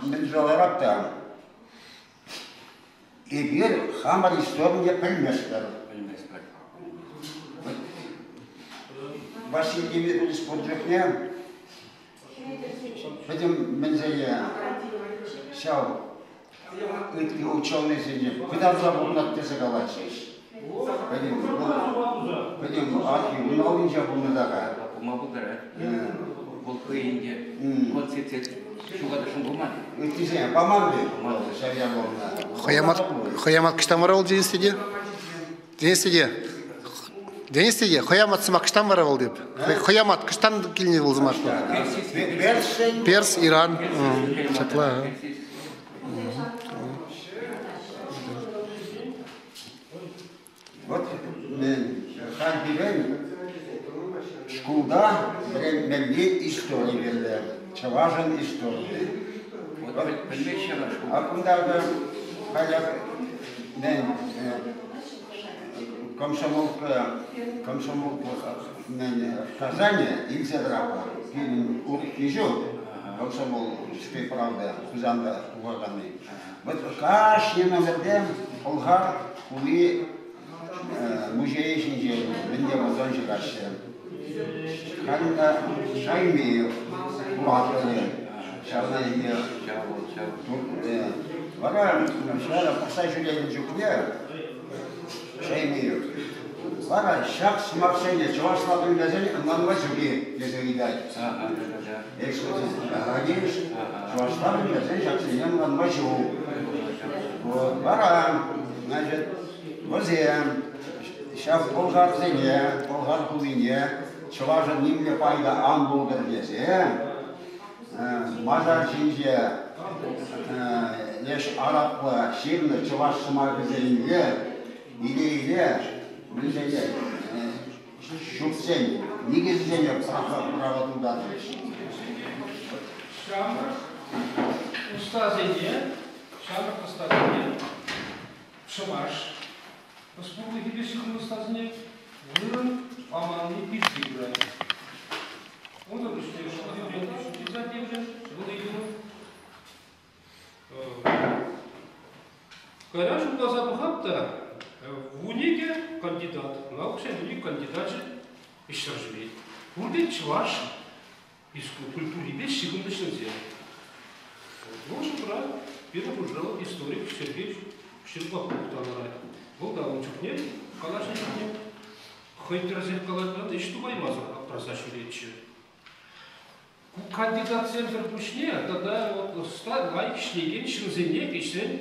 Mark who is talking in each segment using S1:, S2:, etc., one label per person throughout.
S1: Мӗн ларап та, эпир хамӑр историне пӗлместпӗр.
S2: Пӗлместпӗр.
S1: Василий Дмитриевич пур чухне пӗтӗм мӗнсене ҫав ытти ученӑйсене пытарса пурӑнать тесе калатчӗҫ. Пӗтӗм, пӗтӗм архив ун аллинче пулнӑ та-ха.
S2: Пулма пултарать. Вӑл хӑйӗн те концепци ҫухатасшӑн пулман.
S1: Ыттисене паман пек ҫав япалана.
S3: Хӑямат, хӑямат кӑҫтан вара вӑл Денис тете? Денис тете? Денис тете, хӑямат сӑмах кӑҫтан вара вӑл деп. Хӑямат кӑҫтан килнӗ вӑл сӑмах? Перс, Иран. Ҫапла.
S1: Вот халь пирӗн шкулта вӗренмелли истори кирлӗ, чӑвашӑн историйӗ.
S2: Вот пӗлмеҫҫӗ ӑна шкулта.
S1: А кунта халӗ мӗн комсомолка, комсомолка мӗн Казане илсе тӑратпӑр. Пирӗн урӑххи ҫук. Комсомольской правда Хусанта тухаканни. Вот кашни номерте Пӑлхар хули музейӗ ҫинчен мӗн те пулсан ҫыраҫҫӗ. Халь унта Шаймиев кураторӗ ҫавна ӗнтӗ. Вара ҫара пӑхса ҫӳренӗ чухне Шаймиев вара ҫак сӑмахсене чӑвашла пӗлмесен ӑнланма ҫук-и тесе ыйтать. Чӑвашла пӗлмесен ҫаксене ӑнланма ҫук. Вот вара, значит, вӗсем ҫав пӑлхарсене, пӑлхар хулине чӑвашӑн нимле пайта ан пултӑр тесе масар ҫинче леш арапла ҫырнӑ чӑваш сӑмахӗсене иле-иле вӗсене ҫуртсен никӗсӗсене пӑрахса тултарчӗҫ.
S4: Ҫамрӑк ӑстасене, ҫамрӑк ӑстасене чӑваш ӑспурлӑхӗпе ҫыхӑннӑ ӑстасене вырӑн паманни пирки пырать. Унсӑр пуҫне шкулти вӗрентӳ инициатившӗн вӑл ыйту Кайран шутласа пӑхап та, 12 кандидат, науксен 12 кандидачӗ ӗҫсӗр ҫӳрет. Пурте чӑваш культурипе ҫыхӑннӑ ҫынсем. Вӑл шутра пирӗн хушӑра историк Сергей Щербаков та ларать. Вӑл та ун чухне калаҫнӑ чухне хӑй тӗрӗсех калать, ӗҫ тупаймасӑр аптраса ҫӳретчӗ. Ку кандидатсемсӗр пуҫне тата вот ӑста лайӑх ӗҫлекен ҫынсене ӗҫрен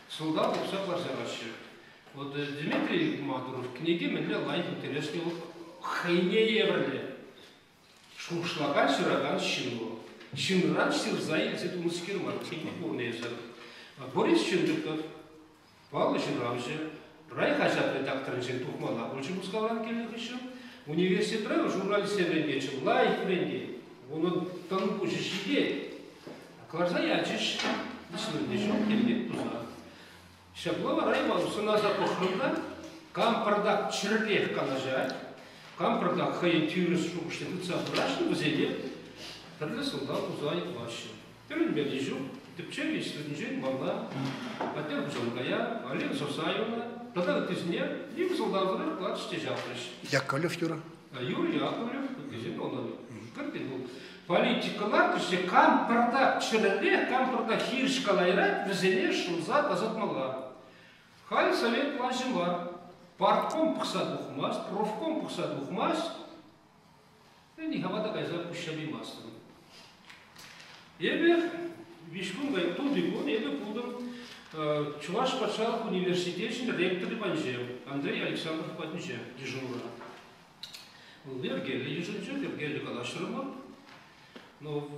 S4: сӑлтав тупса кӑларса Вот Дмитрий Мадуров кӗнеки мӗнле лайӑх интереслӗ вӑл хӑйне евӗрлӗ шухӑшлакан ҫыракан ҫын вӑл. Ҫынран ҫырса илсе тунӑскер мар, кӗнеке пурнӑ эсӗ. Борис Чиндыков Паллӑ ҫыравҫӑ, райхаҫат редакторӗнчен тухмалла пулчӗ Мускавран килнӗ хыҫҫӑн. Университетра журналистсем вӗрентетчӗ, лайӑх вӗрентет. Унӑн тӑн-пуҫӗ ҫитет. Кӑларса ячӗҫ. Вӗҫленнӗ ҫул тем туса. Ҫапла вара Иван сӑнаса пӑхрӑм та, кам пӑртак чӗрӗрех калаҫать, кам пӑртак хӑйӗн тӳрӗ шухӑшне тытса пырасшӑн, вӗсене тӗрлӗ сӑлтав туса айӑплаҫҫӗ. Тӗлӗнмелли ҫук, тӗпчев институтӗнчен мана Атнер Хусанкая, Алина Сосаевна тата ыттисене ним сӑлтавсӑрах кӑларчӗҫ те ҫапрӗҫ.
S3: Яковлев Юра.
S4: Юрий Яковлев, ыттисем ӑна кӗртен вӑл. Политика лартрӗҫ те кам пӑртак чӗрӗлле, кам пӑртак хирӗҫ калайрать, вӗсене шӑлса тасатмалла. Халь совет влаҫӗ мар. Партком пӑхса тухмасть, профком пӑхса тухмасть, Никама та кайса пуҫҫапаймастӑн. Эпӗ виҫ кун тулти кун эпӗ пултӑм Чӑваш патшалӑх университечӗн ректорӗ патӗнче, Андрей Александров патӗнче йышӑнура. Вӑл йӗркеллӗ йышӑнчӗ, йӗркеллӗ калаҫрӑмӑр. Но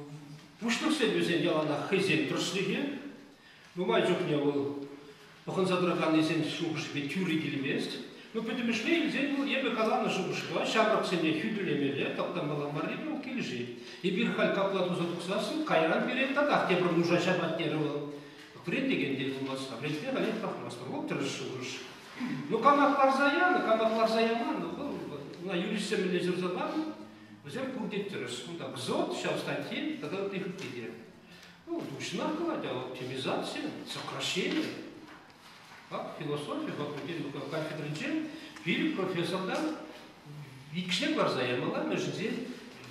S4: пуҫлӑхсен вӗсен яланах хӑйсен тӑрӑшлӑхӗ. Нумай чухне вӑл пӑхӑнса тӑраканнисен шухӑшӗпе тӳрӗ килмест. Ну, пӗтӗмӗшле илсен вӑл эпӗ каланӑ шухӑшпа ҫамрӑксене хӳтӗлемелле, таптамалла марри вӑл килӗшет. Эпир халь капла туса тухсассӑн кайран пире татах тепӗр нуша ҫапать терӗ вӑл. Вӗрентекен те пулмасть, вӗрентме халех пӑрахмастпӑр. Вӑл тӗрӗс шухӑш. Ну, кама кӑларса янӑ, кама кӑларса яман, ну, вӑл ӑна юристсем мӗнле ҫырса панӑ, вӗсем пурте тӗрӗс. Унта КЗОТ, ҫав статьи тата ытти хытти те. Ну, уҫӑнах калать, оптимизация, сокращение. Ак философи факультет кафедринче пилӗк профессортан иккӗшне кӑларса ямалла, мӗншӗн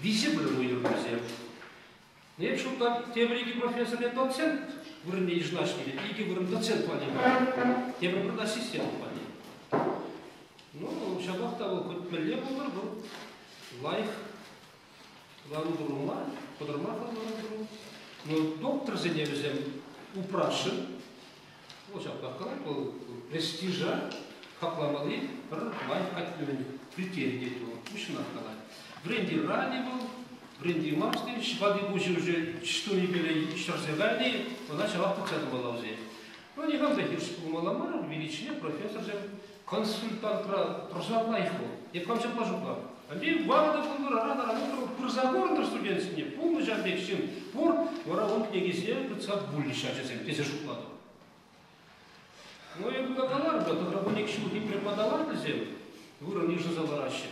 S4: виҫӗ вырӑн уйӑрнӑ. Эп шутлап, тепӗр икӗ профессорне доцент вырӑнне йышӑнаҫ килет. Икӗ вырӑн доцент валли тепӗр вырӑн ассистент валли. Ну, ҫапах та вӑл хоть мӗнле пултӑр, вӑл лайӑх лару-тӑру мар, пӑтӑрмахлӑ лару-тӑру. Но докторсене вӗсем упрасшӑн. Вӑл ҫаплах калать, вӑл престижа хакламалли пӗр лайӑх критерий тет вӑл, уҫҫӑнах калать. Вӗрентӳ рани вӑл, вӗрентӳ мар тет, ҫӑпати пуҫӗ уже чтунипеле ҫӗрсе кайни, ӑна ҫавах тытса тӑмалла вӗсен. Ну, никам та хирӗҫ пулмалла мар, величине профессорсем консультантра тӑрса лайӑх вӑл. Эп хам ҫапла шутлап. Андрей ватӑ пултӑр, аран-аран пырса курӑнтӑр студентсене, пулнӑ ҫав пек ҫын пур, вара ун кӗнекисене тытса вулӗҫ ачасем тесе шутлатӑп. Ну, эпӗ каларӑм та, тӑхӑрвун ҫулхи преподавательсем вырӑн йышӑнса лараҫҫӗ.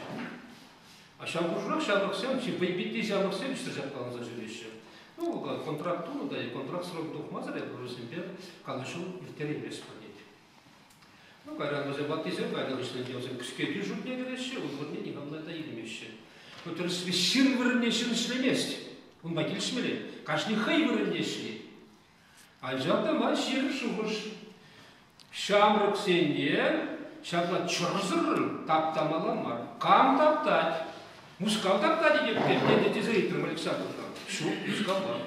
S4: А ҫав хушӑрах ҫамрӑксем, чи вӑйпитти ҫамрӑксем ӗҫсӗр ҫапкаланса ҫӳреҫҫӗ. Ну, контракт тунӑ та, контракт срок тухмасӑр эпӗ вӗсемпе калаҫу ирттерейместпӗр тет. Ну, кайран вӗсем ваттисем кайнӑ хыҫҫӑн ӗнтӗ вӗсем кӗскетӳ шутне кӗреҫҫӗ, ун вырӑнне никамна та илмеҫҫӗ. Ну, тӗрӗсре ҫын вырӑнне ҫын ӗҫлемест. Унпа килӗшмелле. Кашни хӑй вырӑнне ӗҫлет. Анчах та ман ҫирӗп шухӑш. Ҫамрӑксене ҫапла чӑрсӑррӑн таптамалла мар. Кам таптать? Мускав таптать тет, тесе ыйтрӑм Александровна. Ҫук, Мускав мар.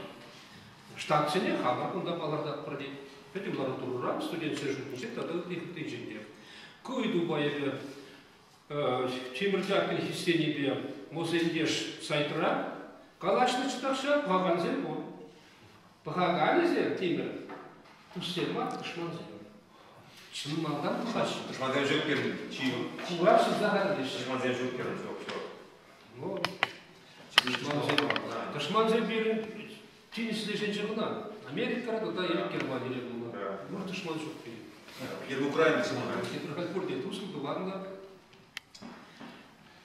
S4: Штатсене хамӑр кунта палӑртатпӑр тет. Пӗтӗм лару-тӑрура студентсен шутӗнче тата ытти хыттинчен те. Ку ыйтупа эпӗ Тимӗр Тякин хистенипе Мосентеш сайтра калаҫнӑччӗ тахҫан, пӑхакансем пур. Пӑхаканӗсем, Тимӗр, туссем мар, тӑшмансем. Чӑн малтан пӑхаҫҫӗ.
S5: Тӑшмансем ҫук пирӗн, чи.
S4: Хура ҫырса хатӗрлеҫҫӗ.
S5: Тӑшмансем ҫук пирӗн, ҫук, ҫук.
S4: Ну, тӑшмансем пирӗн тинӗс лешӗнче кӑна. Америкӑра тата Элӗк Германире пулнӑ. Пур тӑшман ҫук пирӗн.
S5: Эпир Украина тӑшман.
S4: Эпир халь пурте туслӑ, тӑванлӑ.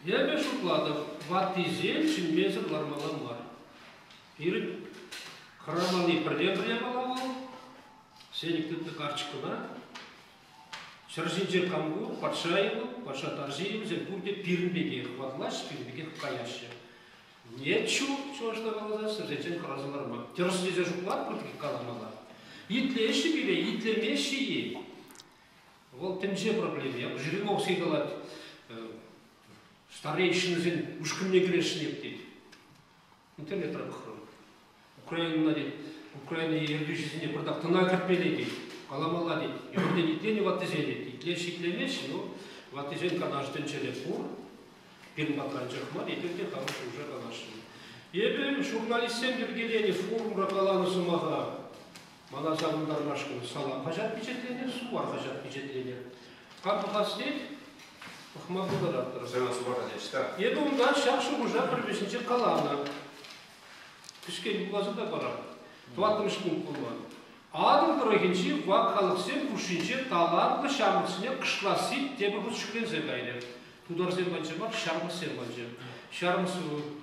S4: Эпӗ шутлатӑп, ваттисем чӗнмесӗр лармалла мар. Пирӗн хӑрамалли пӗртен-пӗр япала вӑл, сенӗк тытнӑ карчӑкӑна. Ҫӗр ҫинче кам пур, патша-и вӑл, патша тарҫи-и вӗсем пурте пирӗн пекех ватӑлаҫҫӗ, пирӗн пекех каяҫҫӗ. Нет ҫук, чӑвашла каласа, вӗсенчен хӑраса ларма. Тӗрӗс тесе шутлатпӑр каламалла. Итлеҫҫӗ пире, итлемеҫҫӗ-и? Вӑл тӗнче проблеми. Жириновский калать, старейшинӑсен ушкӑнне кӗресшӗн эп тет. Интернетра пӑхрӑм. Украинӑна тет, Украина ертӳҫисене пӑртак тӑна кӗртмелле тет, каламалла тет. Ӗмӗртен итленӗ ваттисен тет. Итлеҫҫӗ, итлемеҫҫӗ, но ваттисен канашӗ тӗнчере пур. Пирӗн патра анчах мар, эпир те хамӑр шухӑша каласшӑн. Эпӗ журналистсем йӗркеленӗ форумра каланӑ сӑмаха мана савӑнтармашкӑн Салам хаҫат пичетленӗ, Сувар хаҫат пичетленӗ. Кам пӑхас тет, пӑхма пултаратӑр. Эпӗ унта ҫак шухӑша пӗр вӗҫӗнче каланӑ. Кӗскен вуласа та парам. Тӑваттӑмӗш пункт пулман. Атӑл тӑрӑхӗнчи вак халӑхсем хушшинче талантлӑ ҫамрӑксене кӑшласси тепӗр хут ҫӗкленсе кайрӗ. Тутарсем панчӗ мар, ҫармӑссем панчӗ. Ҫармӑс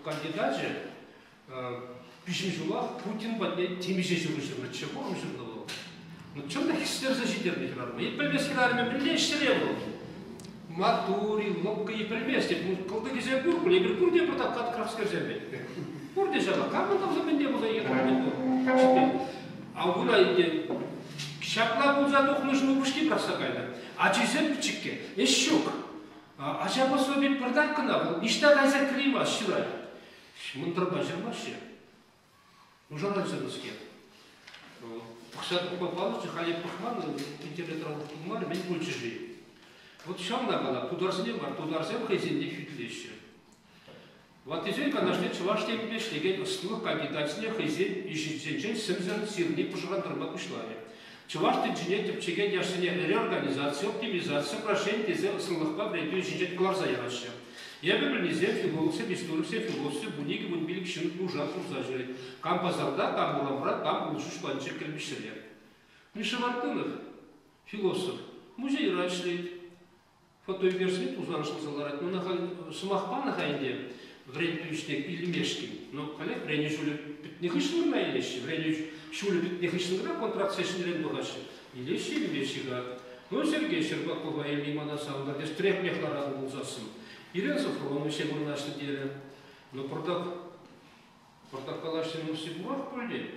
S4: кандидачӗ виҫӗм ҫулах Путин патне темиҫе ҫыру ҫырнӑччӗ, форум ҫырнӑ вӑл. Ну, чӑн та хӗстерсе ҫитернӗ хӗрарӑма. И пӗлмест хӗрарӑмӗ мӗнле ӗҫре вӑл. Маттур-и, лӑпкӑ-и пӗлмест. Кӑлтӑкӗсем пур пуль, эпир пурте пӑртак каткрахскерсем вӗт. Пурте ҫапла. Камӑн тавса мӗнле пулса ехӗрмен вӑл. А ура ӗнтӗ ҫапла пулса тухнӑшӑн упӑшки пӑрахса кайнӑ. Ачисем пӗчӗккӗ, ӗҫ ҫук. Ача пособи пӑртак кӑна вӑл ниҫта кайса кӗреймасть ҫырать. Мӑнтӑрпа ҫырмаҫҫӗ. Нушаланчӗ-скер. Пӑхса тухма палӑрчӗ, халӗ пӑхман, интернетра пулмарӗ, мӗн пулчӗ-ши? Вот ҫавна кала, тутарсене мар, тутарсем хӑйсенне хӳтӗлеҫҫӗ. Ваттисен канашне чӑваш темипе ӗҫлекен ӑслӑлӑх кандидачӗсене хӑйсен ӗҫӗсенчен сӗмсӗр сирни пӑшӑрхантарма пуҫларӗ. Чӑваш тӗнчине тӗпчекен яшсене реорганизаци, оптимизаци, сокращени тесе ӑслӑлӑхпа вӗрентӳ ӗҫӗнчен кӑларса яраҫҫӗ. Эпӗ пӗлнисем, филологсем, историксем, философсем 12 15 ҫын нуша курса ҫӳрет. Кам пасарта, кам урамра, кам улшуҫ патӗнче кӗлмӗҫре. Миша Мартынов, философ, музейра ӗҫлет. Фотоӳкерсен тусан шӑлса ларать. Мана халь сӑмах панӑ-ха ӗнтӗ. Вӗрентӳ ӗҫне илмешкӗн. Ну, халех вӗренӳ ҫулӗ пӗтнӗ хыҫҫӑн кӑна илеҫҫӗ. Вӗренӳ ҫулӗ пӗтнӗ хыҫҫӑн кӑна контрактсем ҫӗнӗрен пӑхаҫҫӗ. Илеҫҫӗ, илмеҫҫӗ-ха. Ну, Сергей Щербакова илни мана савӑнтарчӗ. Трепнех ларатӑн пулсассӑн. Ирина Софронова ӗҫе вырнаҫнӑ терӗ. Ну, пӑртак, пӑртак калаҫсен усси пурах пуль те.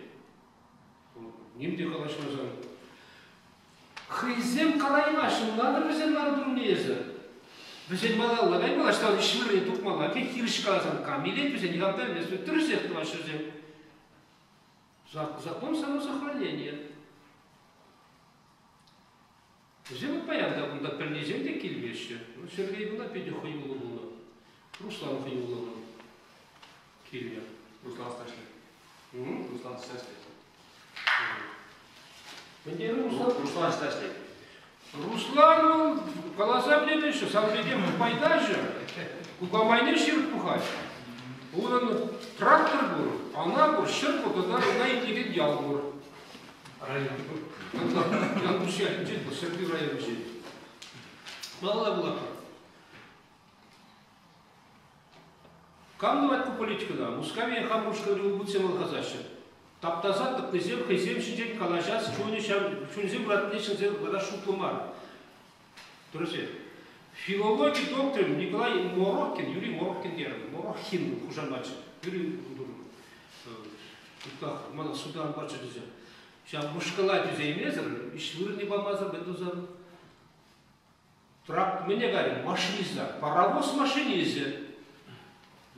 S4: Ним те калаҫмасан. Хӑйсем калаймаҫҫӗ, ӑнлантӑр вӗсем лару-тӑруне эсӗ. Вӗсен малалла каймалла, ӑҫтан ӗҫ вырӑнне тупмалла. Тек хирӗҫ каласан кам илет вӗсен, никам пӗлмест. Тӗрӗсех тӑваҫҫӗ вӗсем. Закон самосохранения. Вӗсем вот паян та кунта пӗлнисем те килмеҫҫӗ. Ну, Сергей кунта питӗ хӑюллӑ пулнӑ. Руслан хӑюллӑ пулнӑ. Килнӗ.
S5: Руслан Сташлик. Руслан Сташлик.
S4: Мӗн терӗ Руслан?
S5: Руслан Сташлик.
S4: Руслан вӑл каласа пӗлетӗн-ши, сан пекех пайтаҫӑ. Кукамайне ҫирӗп пухать. Унӑн трактор пур, ана пур, ҫӗр пур тата ӑна итлекен ял пур. Район. Янпуҫ ялӗнчен, Ҫӗрпӳ районӗнчен. Малалла вулатпӑр. Кам тӑвать ку политикӑна? Мускаве хамӑр ушкӑнри улпутсем алхасаҫҫӗ. Таптаса тӑкнисем хӑйсем ҫинчен калаҫас чунӗ ҫав чунсем ыратни ҫынсем вара шутлӑ мар. Тӗрӗсех. Филологи докторӗ Николай Морохин, Юрий Морохин терӗм, Морохин хушамачӗ, Юрий ытлах мана судан пачӗ тесе. Ҫав мӑшкӑла тӳсеймесӗр, ӗҫ вырӑнне памасӑр мӗн тусан? Трак мӗне кайрӗ? Машиниста. Паровоз машинисчӗ.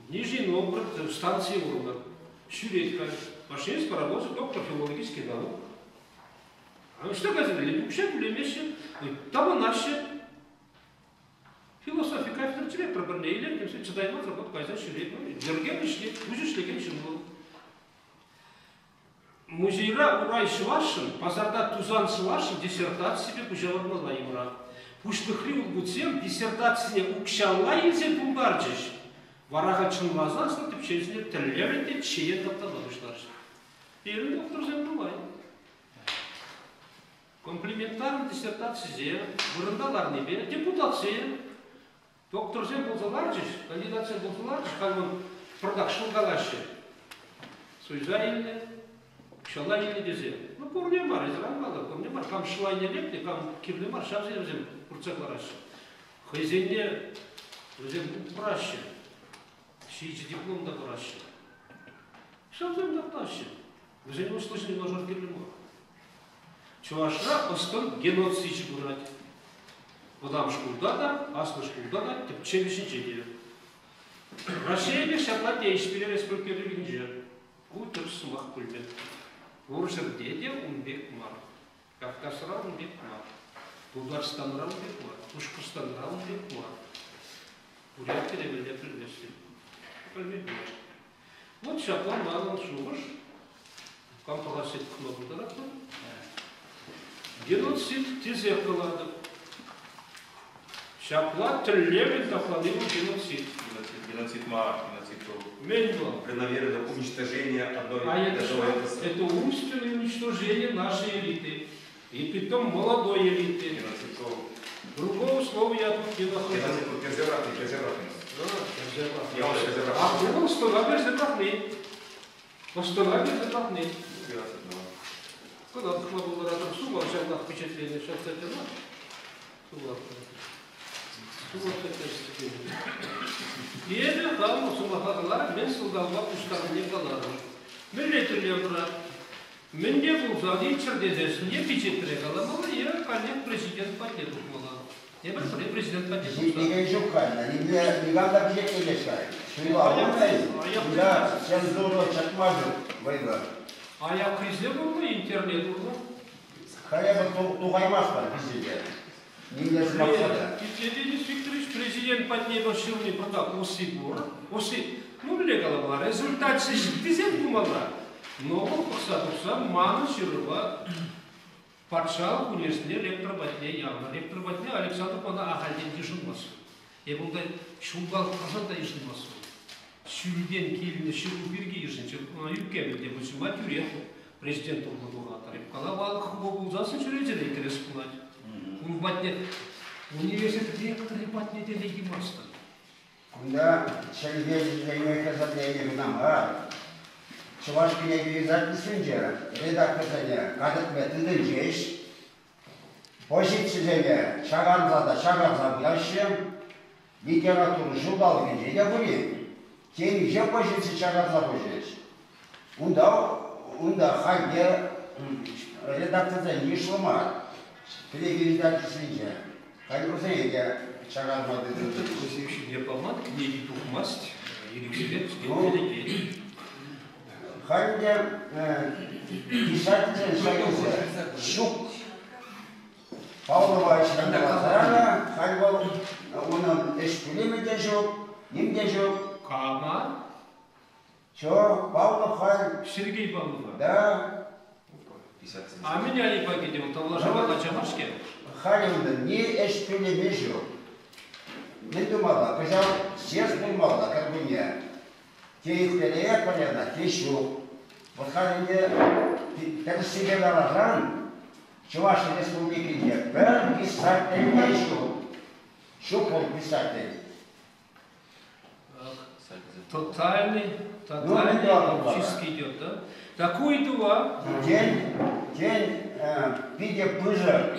S4: Нижний Новгород станци урлӑ. Ҫӳрет халь. Машинист паровоза доктор филологических наук. А ӑҫта кайса килет? Укҫа тӳлемеҫҫӗ, тапӑнаҫҫӗ. Философи кафедринче пӗр-пӗрне илет, темсе чӑтаймасӑр вот кайса ҫӳрет. Ну, йӗрке ӗҫлет, пуҫ ӗҫлекен ҫын вӑл. Музейра урай ҫӑвасшӑн, пасарта тусан сӑвасшӑн диссертаципе пуҫармалла йывӑрах. Пуҫлӑхри улпутсем диссертацине укҫалла илсе тултарчӗҫ. Вара халь чӑнласассӑн тӗпчевсене тӗллевлӗн те чеен таптама пуҫларӗҫ. Пирӗн тухтӑрсем нумай. Комплиментарлӑ диссертацисем вырӑнта ларнипе депутатсем, докторсем пулса ларчӗҫ, кандидатсем пулса ларчӗҫ, халь вӑл пӑртак шӑлкалаҫҫӗ. Суйса илнӗ, укҫалла илнӗ тесе. Ну, пурне мар, эсир ан калӑр, пурне мар. Кам шӑлайне лекнӗ, кам кирлӗ мар, ҫавсене вӗсем туртса кӑлараҫҫӗ. Хӑйсене вӗсем упраҫҫӗ. Ҫичӗ диплом та параҫҫӗ. Ҫавсем таптаҫҫӗ. Вӗсен ӑслӑ юнашар кирлӗ мар. Чӑвашра ӑс-тӑн геноцичӗ пырать. Вӑтам шкулта та, аслӑ шкулта та, тӗпчев ӗҫӗнче те. Раҫҫейӗпех ҫапла тейӗҫ пире республика ертӳлӗхӗнче. Ку тӗрӗс сӑмах пулмӗ. Пур ҫӗрте те ун пек мар. Кавказра ун пек мар. Тутарстанра ун пек мар. Пушкӑртстанра ун пек мар. Бурятире мӗнле пӗлместӗп. Пӗлме пулать. Вот ҫапла манӑн шухӑш. Кам пӑхасси пӑхма пултаратпӑр. Геноцид тесех калатӑп. Ҫапла тӗллевлӗн таплани вӑл геноцид.
S5: Геноцид мар, геноцид вӑл.
S4: Мӗн вӑл?
S5: Преднамеренное уничтожение одной
S4: А это что? Это умственное уничтожение нашей элиты. И притом молодой элиты.
S5: Геноцид вӑл.
S4: Другого слова я тут не нахожу.
S5: Геноцид вӑл перзевратный, перзевратный.
S4: Да, А вӑл стона перзевратный. Ӑстӑна килсе тапни. Кӑна тӑхма пултаратӑп. Сувар ҫавнах пичетленӗ ҫак статьяна. Сувар. Сувар статья Эпӗ хам сӑмаха каларӑм, мӗн сӑлтавпа пуҫтарнине каларӑм. Мӗнле тӗллев тӑрать? Мӗнле пулсан илччӗр тесессӗн е пичетре каламалла, е каллех президент патне тухмалла. Эпир пӗрре президент патне тухса.
S1: Ҫитменен ҫук халь, никам та пичетлемест халь. Суйла, цензура чакма ҫук вӑйлӑ.
S4: Аякрисем пулнӑ, интернет урлӑ.
S1: Халӗ тухаймастпӑр пичете. Нимле сӑмахпа та.
S4: Денис Викторович президент патне вӑл ҫырни пӑртак усси пур. Усси, ну мӗнле каламалла, результатсем ҫиттисем тумалла. Но вӑл пӑхса тухса манӑн ҫырӑва Патшалӑх университетне ректор патне янӑ. Ректор патне Александр мана ахальтен йышӑнмасть. Эп унта ҫулталӑк тӑрсан та йышӑнмасть. Ҫӳлтен килнӗ ҫыру пирки йышӑнчӗ. Ӑна ӳпкемӗ те пулчӗ. Ма тӳрех президент урлӑ тухатӑр. Эп калав хупӑ пулсассӑн чӳречере кӗрес пулать. Ун патне университет ректорӗ патне те лекеймастӑн.
S1: Кунта чӗлхеҫӗсене хӗсӗрленӗ кӑна мар, Чӑваш кӗнеке издательствинче редакторсене катӑкне тытӑнчӗҫ. Позицисене чакарса та чакарса пыраҫҫӗ. Литература ҫулталӑкӗнче те пулин темиҫе позици чакарса хучӗҫ. Унта, унта хальте редакторсен йышлӑ мар. Кӗнеке издательствинче. Халь вӗсене те чакарма тытӑнчӗҫ.
S4: Вӗсем ҫине паман, кӗнеки тухмасть, ирӗксӗрех кӗнеке.
S1: Халь те писательсен союзӗ ҫук. Павлова ӗҫрен каласа халь вӑл унӑн ӗҫ пӳлӗмӗ те ҫук, ним те ҫук.
S4: Кама?
S1: Чё, Павлов халь...
S4: Сергей Павлова?
S1: Да.
S4: А мӗн айӑпа кӗтӗ вӑл тавлашӑва кача мар-ҫке?
S1: Халь унӑн ни ӗҫ пӳлӗмӗ ҫук. Мӗн тумалла? Кӑҫал съезд пулмалла кӗркунне. Те ирттереетпӗр ӑна, те ҫук. Вӑт халь ӗнтӗ тӗрӗссипе каласан, Чӑваш Республикинче пӗр писатель те ҫук. Ҫук вӑл писатель.
S4: Тотальный, тотальный чистки идет, да? Такой дуа.
S1: Тен, тен, питӗ пысӑк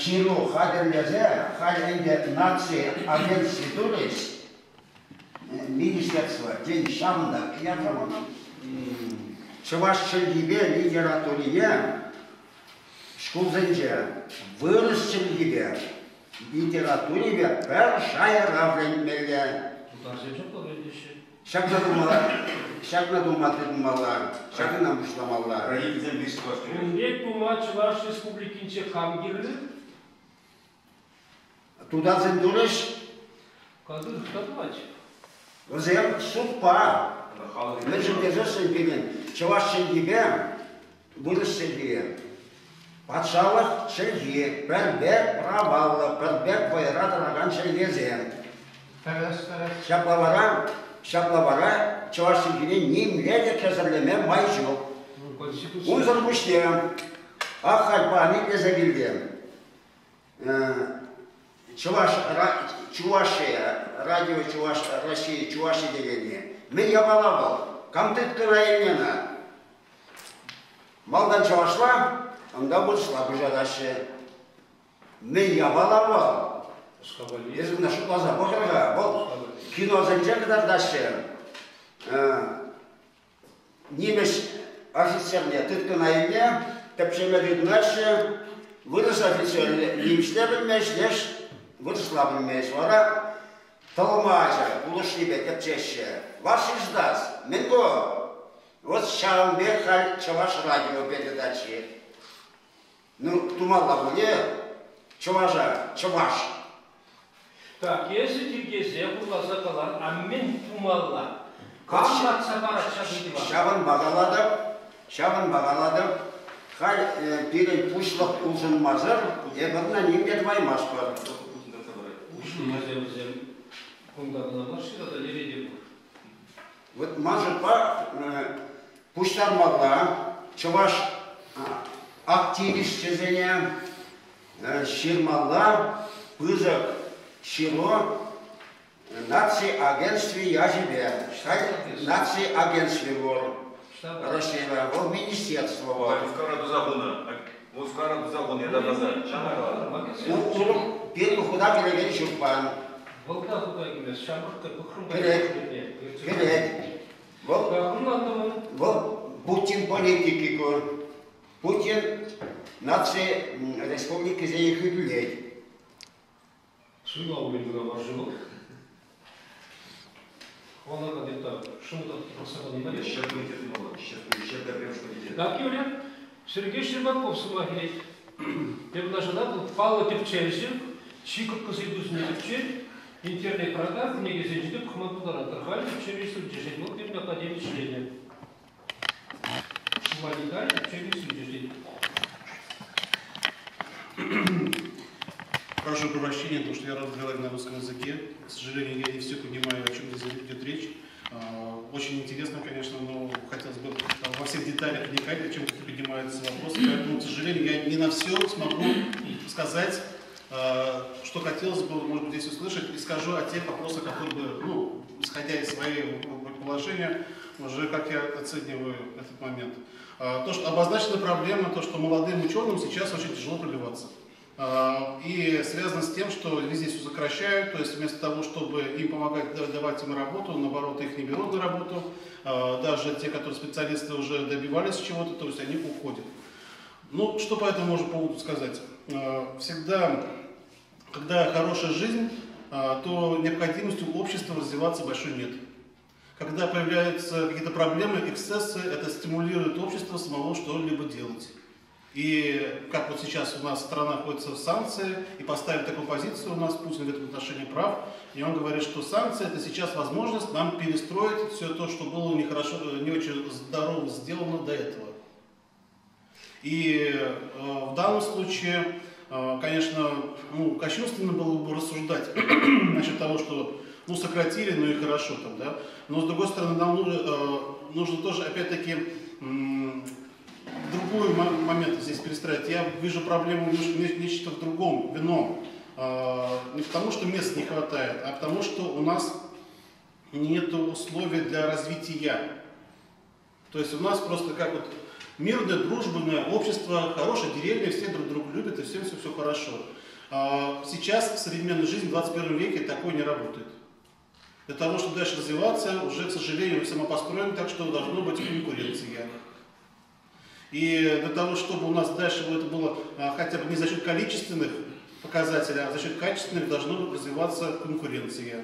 S1: ҫыру хатӗрлесе халь ӗнтӗ наци агентстви турӗҫ, министерство, тен, ҫавӑнта ярса панӑ. Чӑваш чӗлхипе литературине шкулсенче вырӑс чӗлхипе, литературипе пӗр шайра вӗренмелле.
S4: Тутарсем ҫапла вӗрентеҫҫӗ.
S1: Ҫакна тума, ҫакна тума тытӑнмалла, ҫакна пуҫламалла.
S5: Родительсем виҫ чӑваш
S4: Ун пек пулма Чӑваш Республикинче кам кирлӗ?
S1: Тутарсем турӗҫ.
S4: Кадыров та тӑвать.
S1: Вӗсем судпа. Мӗншӗн тесессӗн пирӗн чӑваш чӗлхипе вырӑс чӗлхи патшалӑх чӗлхи пӗр пек праваллӑ, пӗр пек вӑйра тӑракан чӗлхесем. Ҫапла вара, ҫапла вара чӑваш чӗлхине нимле те хӗсӗрлеме май ҫук. Унсӑр пуҫне ах халь паян итлесе килтӗм. Чӑваш, Чувашия, радио Чуваш, Россия, Чувашия текенни. Мӗн япала вӑл? Кам тыткӑна илнӗ ӑна? Малтан чӑвашла, унта вырӑсла куҫараҫҫӗ. Мӗн япала вӑл? Эсӗ ӑна шутласа пӑхӑр-ха. Вӑл киносенче кӑтартаҫҫӗ. Нимӗҫ офицерне тыткӑна илнӗ, тӗпчеме тытӑнаҫҫӗ. Вырӑс офицерӗ нимӗҫле пӗлмест, леш вырӑсла пӗлмест. Вара тӑлмачӑ пулӑшнипе тӗпчеҫҫӗ. Ваш издас, мӗн ку? Вот ҫавӑн пек халь Чӑваш радио передачи. Ну, тумалла пулӗ чӑваша, чӑваш.
S4: Так, эсӗ тиркесе хурласа калан, а мӗн тумалла? Кам лартса парать ҫак ыйтӑва?
S1: Ҫавӑнпа калатӑп, ҫавӑнпа калатӑп. Халь пирӗн пуҫлӑх улшӑнмасӑр эпир ӑна ним те тӑваймастпӑр.
S4: Улшӑнмасӑр вӗсем кунта кӑна мар-ши тата лере те пур.
S1: Вот ман шутпа пуҫтармалла чӑваш активисчӗсене ҫырмалла пысӑк ҫыру наци агентстви ячӗпе. Наци агентстви пур Раҫҫейре, вӑл министерство вӑл.
S5: Мускавра туса хунӑ. Мускавра туса хунӑ ятарласа.
S1: Урӑх пирӗн хута кӗрекен ҫук пан.
S4: Вӑл та хута кӗмест, ҫамрӑк та пӑхрӑм
S1: Кӗрет. Кӗрет. Вӑл, вӑл Путин политики ку. Путин наци республикисене хӳтӗлет.
S4: Суйлав умӗн кӑна мар-ши вӑл? Хӑвалакан это Так, Юля, Сергей Щербаков сӑмах илет. Эп лашана вӑл паллӑ тӗпчевҫӗ, чи кӑткӑс ыйтусене тӗпчет, интернетра та кӗнекесенче те пӑхма пултаратӑр. Халь тӗпчев институчӗ вӑл пирӗн академи членӗ. Гуманитари тӗпчев институчӗ.
S6: Прошу прощения, потому что я разговариваю на русском языке. К сожалению, я не все понимаю, о чем здесь идет речь. Очень интересно, конечно, но хотелось бы во всех деталях вникать, о чем поднимаются вопросы. Поэтому, к сожалению, я не на все смогу сказать. Что хотелось бы, может быть, здесь услышать, и скажу о тех вопросах, которые бы, ну, исходя из своего положения, уже как я оцениваю этот момент. То, что обозначена проблема, то, что молодым ученым сейчас очень тяжело пробиваться. И связано с тем, что везде все сокращают, то есть вместо того, чтобы им помогать, давать им работу, наоборот, их не берут на работу. Даже те, которые специалисты уже добивались чего-то, то есть они уходят. Ну, что по этому можно поводу сказать? Всегда, когда хорошая жизнь, то необходимости у общества развиваться большой нет. Когда появляются какие-то проблемы, эксцессы, это стимулирует общество самого что-либо делать. И как вот сейчас у нас страна находится в санкции, и поставили такую позицию у нас, Путин в этом отношении прав, и он говорит, что санкции — это сейчас возможность нам перестроить все то, что было нехорошо, не очень здорово сделано до этого. И в данном случае, конечно, ну, кощунственно было бы рассуждать насчет того, что ну, сократили, ну и хорошо там, да. Но с другой стороны, нам нужно тоже, опять-таки, другой момент здесь перестраивать. Я вижу проблему нечто в другом, в ином. Не потому, что мест не хватает, а потому, что у нас нет условий для развития. То есть у нас просто как вот мирное, дружбанное общество, хорошая деревня, все друг друга любят и всем все хорошо. Сейчас в современной жизни, в 21 веке, такое не работает. Для того, чтобы дальше развиваться, уже, к сожалению, самопостроен, так что должно быть конкуренция. И для того, чтобы у нас дальше это было хотя бы не за счет количественных показателей, а за счет качественных, должна развиваться конкуренция.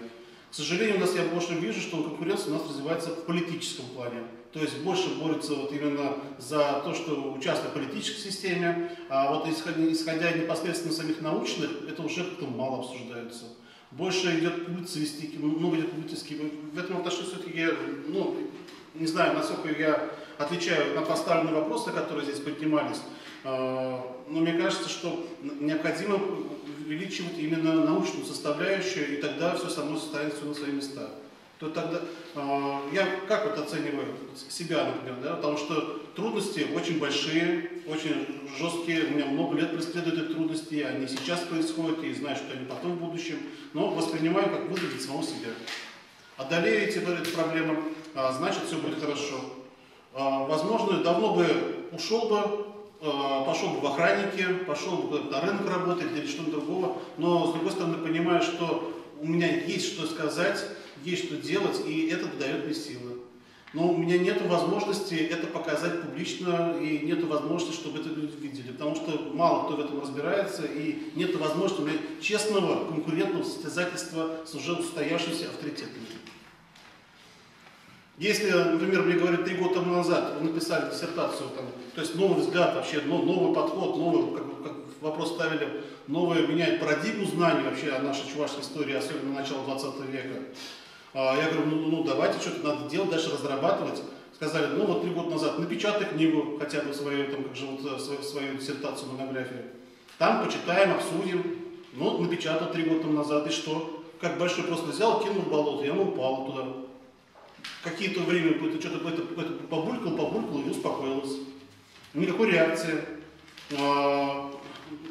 S6: К сожалению, у нас я больше вижу, что конкуренция у нас развивается в политическом плане. То есть больше борются вот именно за то, что участвуют в политической системе, а вот исходя непосредственно самих научных, это уже как-то мало обсуждается. Больше идет публицистики, много идет публицистики. В этом отношении все-таки я, ну, не знаю, насколько я отвечаю на поставленные вопросы, которые здесь поднимались, но мне кажется, что необходимо увеличивать именно научную составляющую, и тогда все само станет все на свои места. То тогда я как вот оцениваю себя, например, да, потому что трудности очень большие, очень жесткие, у меня много лет преследуют эти трудности, они сейчас происходят, и знаю, что они потом в будущем, но воспринимаю как вызов для самого себя. Одолею эти проблемы, значит, все будет хорошо. Возможно, давно бы ушел бы, пошел бы в охранники, пошел бы на рынок работать или что-то другого, но, с другой стороны, понимаю, что у меня есть что сказать, есть что делать, и это дает мне силы. Но у меня нет возможности это показать публично, и нет возможности, чтобы это люди видели, потому что мало кто в этом разбирается, и нет возможности у меня честного конкурентного состязательства с уже устоявшимися авторитетами. Если, например, мне говорят, 3 года тому назад вы написали диссертацию, там, то есть новый взгляд вообще, новый подход, новый, как вопрос ставили, новый меняет парадигму знаний вообще о нашей чувашской истории, особенно начала 20 века. Я говорю, ну давайте, что-то надо делать, дальше разрабатывать. Сказали, ну вот 3 года назад напечатай книгу, хотя бы свою, там, как же, вот, свою диссертацию, монографию. Там почитаем, обсудим. Ну, напечатал 3 года тому назад, и что? Как большой просто взял, кинул в болото, и оно упало туда. Какие-то время что-то побулькал, побулькал и успокоилось. Никакой реакции.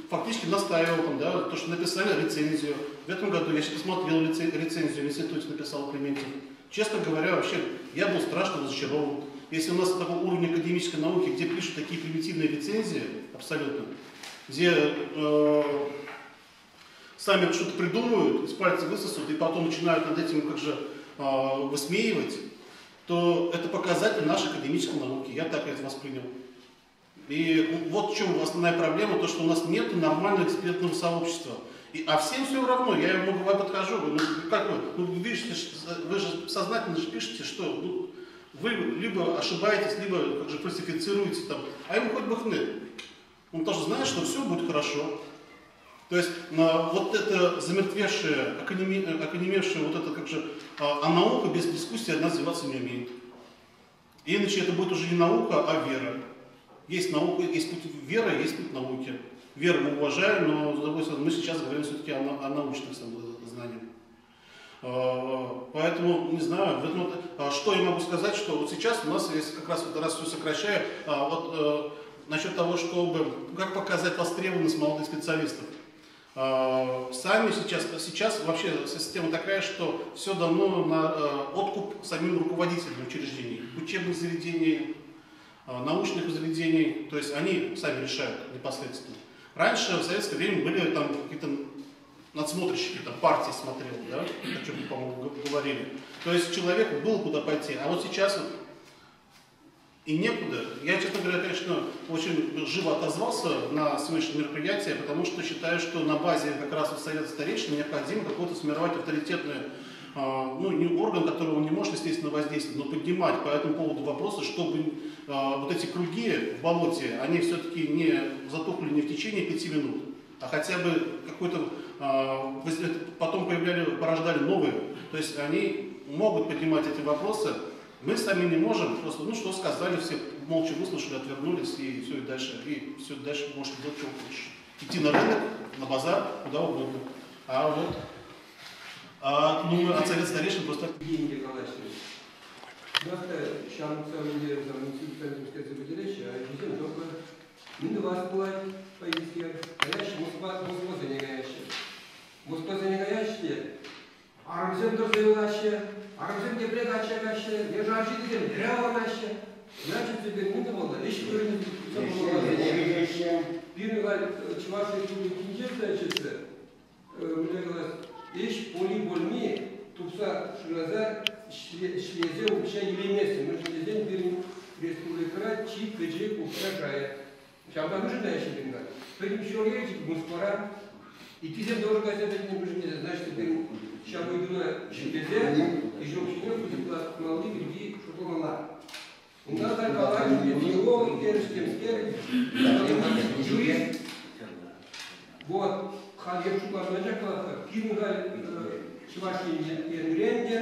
S6: Фактически настаивал, там, да, то, что написали рецензию. В этом году я сейчас посмотрел рецензию, в институте написал Клементьев. Честно говоря, вообще, я был страшно разочарован. Если у нас такой уровень академической науки, где пишут такие примитивные рецензии, абсолютно, где сами что-то придумывают, из пальца высосут, и потом начинают над этим как же высмеивать, то это показатель нашей академической науки. Я так это воспринял. И вот в чем основная проблема, то что у нас нет нормального экспертного сообщества. А всем все равно, я ему подхожу, говорю, ну как вы, ну, видите, вы же сознательно же пишете, что ну, вы либо ошибаетесь, либо как же фальсифицируете там, а ему хоть бы хны. Он тоже знает, что все будет хорошо. То есть вот это замертвевшее, окаменевшее, вот это как же, а наука без дискуссии одна развиваться не умеет. Иначе это будет уже не наука, а вера. Есть наука, есть путь веры, есть путь науки. Веру мы уважаем, но, с другой стороны, мы сейчас говорим все-таки о научных знаниях. Поэтому, не знаю, что я могу сказать, что вот сейчас у нас есть, как раз вот раз все сокращаю, вот, насчет того, чтобы, как показать востребованность молодых специалистов. Сами сейчас вообще система такая, что все дано на откуп самим руководителям учреждений, учебных заведений, научных заведений, то есть они сами решают непосредственно. Раньше в советское время были там какие-то надсмотрщики, там партии смотрели, да, о чем, по-моему, говорили. То есть человеку было куда пойти, а вот сейчас вот и некуда. Я, честно говоря, конечно, очень живо отозвался на сегодняшнее мероприятие, потому что считаю, что на базе как раз вот Совета старейшин необходимо какой-то сформировать авторитетный, ну, не орган, который он не может, естественно, воздействовать, но поднимать по этому поводу вопросы, чтобы вот эти круги в болоте, они все-таки не затухли не в течение 5 минут, а хотя бы какой-то, потом порождали новые. То есть они могут поднимать эти вопросы. Мы сами не можем, просто, ну что сказали, все молча выслушали, отвернулись, и все, и дальше, и все, дальше можешь делать, что хочешь. Идти на рынок, на базар, куда угодно. А вот, ну, от Совета старейшин просто...
S7: Евгений Николаевич, у нас Арымсем дұрзайлашы, арымсем депрек ачагашы, ежаржиден дряванашы. Значит, теперь не было, лишь Первый Чуваш Республики значит, иш поли больми тупса шраза шлезе укша елемесе. Мы же день республика чи педжи укша жая. Сейчас нужно еще деньга. Пойдем еще речь, Москвара. И ты всем должен газет не нужен, значит, теперь сейчас выйду на шлезе, и жопчине будет малый гриби шоколад. У нас его юрист. Вот, Хальер Шукларнаджакова, Кингаль Чуваши Енгренде,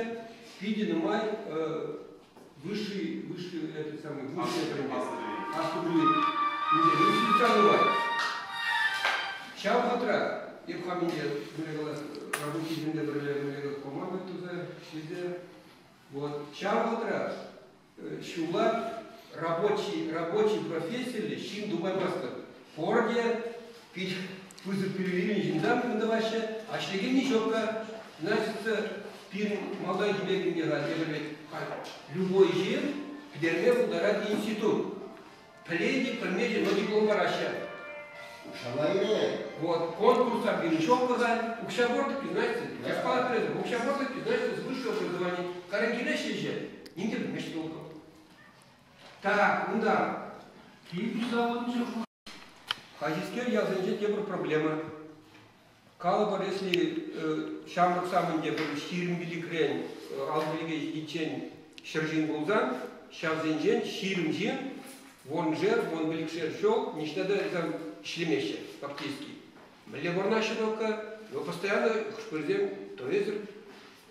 S7: Пидин Май, высший, этот самый, высший, Чавхатра, вот, Чавхатра, Чула, рабочий профессии, щин дубай маска. Форде, пить, вызов перевели, жиндан выдаваще, а шлеген ничего, значит, пир молодой тебе не любой жир, где ударать институт. Пледи, пледи, но диплом бараща. Вот, конкурс обвинчок казать, укшабортики, знаете, я спала перед укшабортики, знаете, с высшего образования, карантинащие же, не делают толком. Так, ну да. Хазискер язынче тепер проблема. Калабар, если шамрак самынде бір ширим биликрен, албилиге жидичен шыржин болзан, шавзенжен, ширим жин, вон жер, вон биликшер шел, ничтада там шлемеще, фактически. Мле ворнаще только, но постоянно шпырзем, то езер,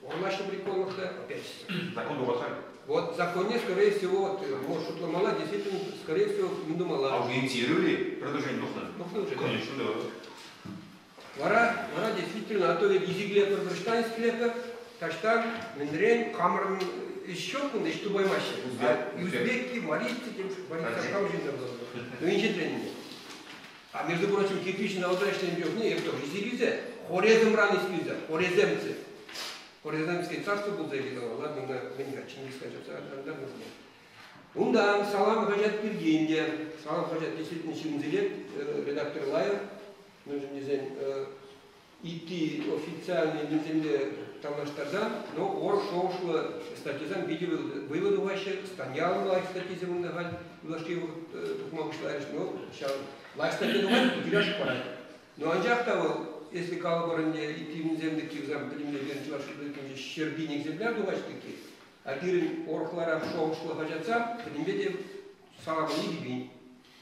S7: ворнаще приколах-то, опять.
S5: Закон дугахали.
S7: Вот законе, скорее всего, вот, может, что-то мала, действительно, скорее всего, не думала.
S5: А уже инициировали продолжение Духна?
S7: Духна уже,
S5: конечно, да.
S7: Вара, вара, действительно, а то ведь язык лепер, склепер, таштан, мендрень, хамрн, еще куда, еще тубаймаще. Узбеки, марийцы, марийцы, там же не было. Но инженерные. А между прочим, кирпич на удачном не, я тоже изилизе, хорезм рано изилизе, хореземцы. Хорезмское царство было заведено, ладно, на меня Чингисхан Ундан Салам Хаджат Пиргинде, Салам Хаджат действительно Чинзилет, редактор Лаев, нужен дизайн, идти официальный земле там наш Тарзан, но ор шоушла статизан видео выводу вообще, станял лайк статизм на влашки тухмагушлариш, но сейчас лайк статизм удивляешь пора. Но анжак того, если калабарынде идти земле кивзам, поднимли вернчилаш, щербиник земля дувачтыки, а пирин орхлара шоушла хажатса, поднимете саламы не бибин.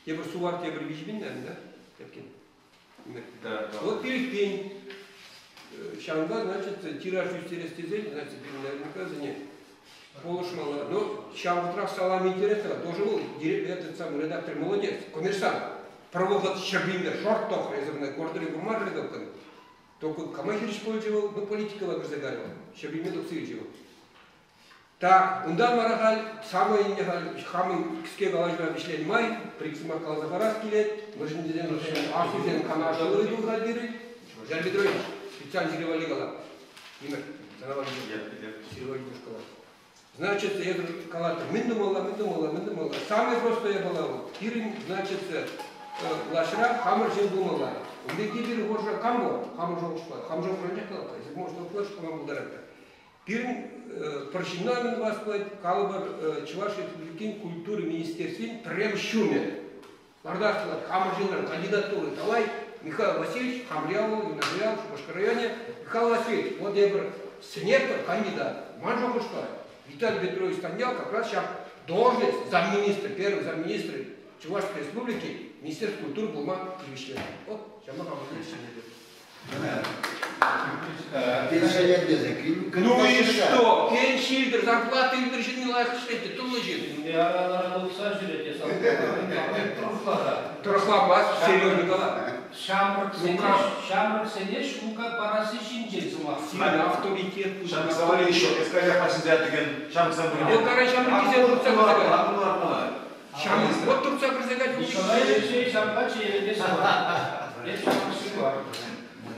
S7: Тебір сувар тебір бижбин, да? Тепкен.
S5: Да, да.
S7: Вот пирин. Шанга, значит, тираж юстерестезель, значит, наверняка за не полушмала. Но Шангутрах салам интересно, тоже был этот самый редактор молодец, коммерсант. Проводит щербинер, шорт-тох, резервный, гордый гурмар редактор. Только Камахирич пользовал, ну, политика лагерзагарила, щербинер доксиричевал. Так, ундан марахаль, самый нехаль, хамын кіске галажба бишлен май, приксыма калзахарас келет, мыжындезен асызен канашылы духалдиры. Виталий Петрович, специально сире валли кала. Тимӗр, сана валли. Сире валли кала. Значит, я калатӑр, мӗн тумалла, мӗн тумалла, мӗн тумалла. Самое простое была вот. Пирӗн, значит, влаҫра хамӑр ҫын пулмалла. Ун пирки пирӗн хушӑра кам пур? Хамӑр шухӑшпа. Хам шухӑшра калатӑр. Если можно, калама пултаратӑр. Пирӗн пӗр ҫынна мӗн тӑвас пулать, калӑпӑр, Чӑваш Республикин культура министерствин пӗрремӗш ҫумӗ. Лартас пулать, хамӑр ҫынран кандидатура давай, Михаил Васильевич, Хамрял, Юнашрял, Шупашкар районӗ. Михаил Васильевич, вот эпир сӗнетпӗр кандидат. Ман шухӑшпа, Виталий Петрович Станьял как раз ҫак должность замминистр, первый замминистр Чувашской Республики, Министерство культуры пулма тивӗҫлӗ. Вот, ҫавна хамӑр сӗнетӗп.
S1: Пенсионер тесе.
S7: Ну и что? Пенси илтӗр, зарплата илтӗр ҫынни лайӑх ӗҫлет, тулли ҫын.
S4: Тухса ҫӳрет,
S7: Тӑрӑхламасть, серьезно кала.
S4: Ҫамрӑксене ҫулка парасси ҫинчен сӑмах.
S7: Сирӗн авторитет.
S5: Ҫамрӑксем еще, эскалер пасензя деген ҫамрӑксем.
S7: Вот карай ҫамрӑксем туртса кӗрсе кайнӑ. Ҫамрӑк, вот туртса кӗрсе кайнӑ.
S4: Николай Алексеевич ҫапла чееленес мар. Эп ҫамрӑк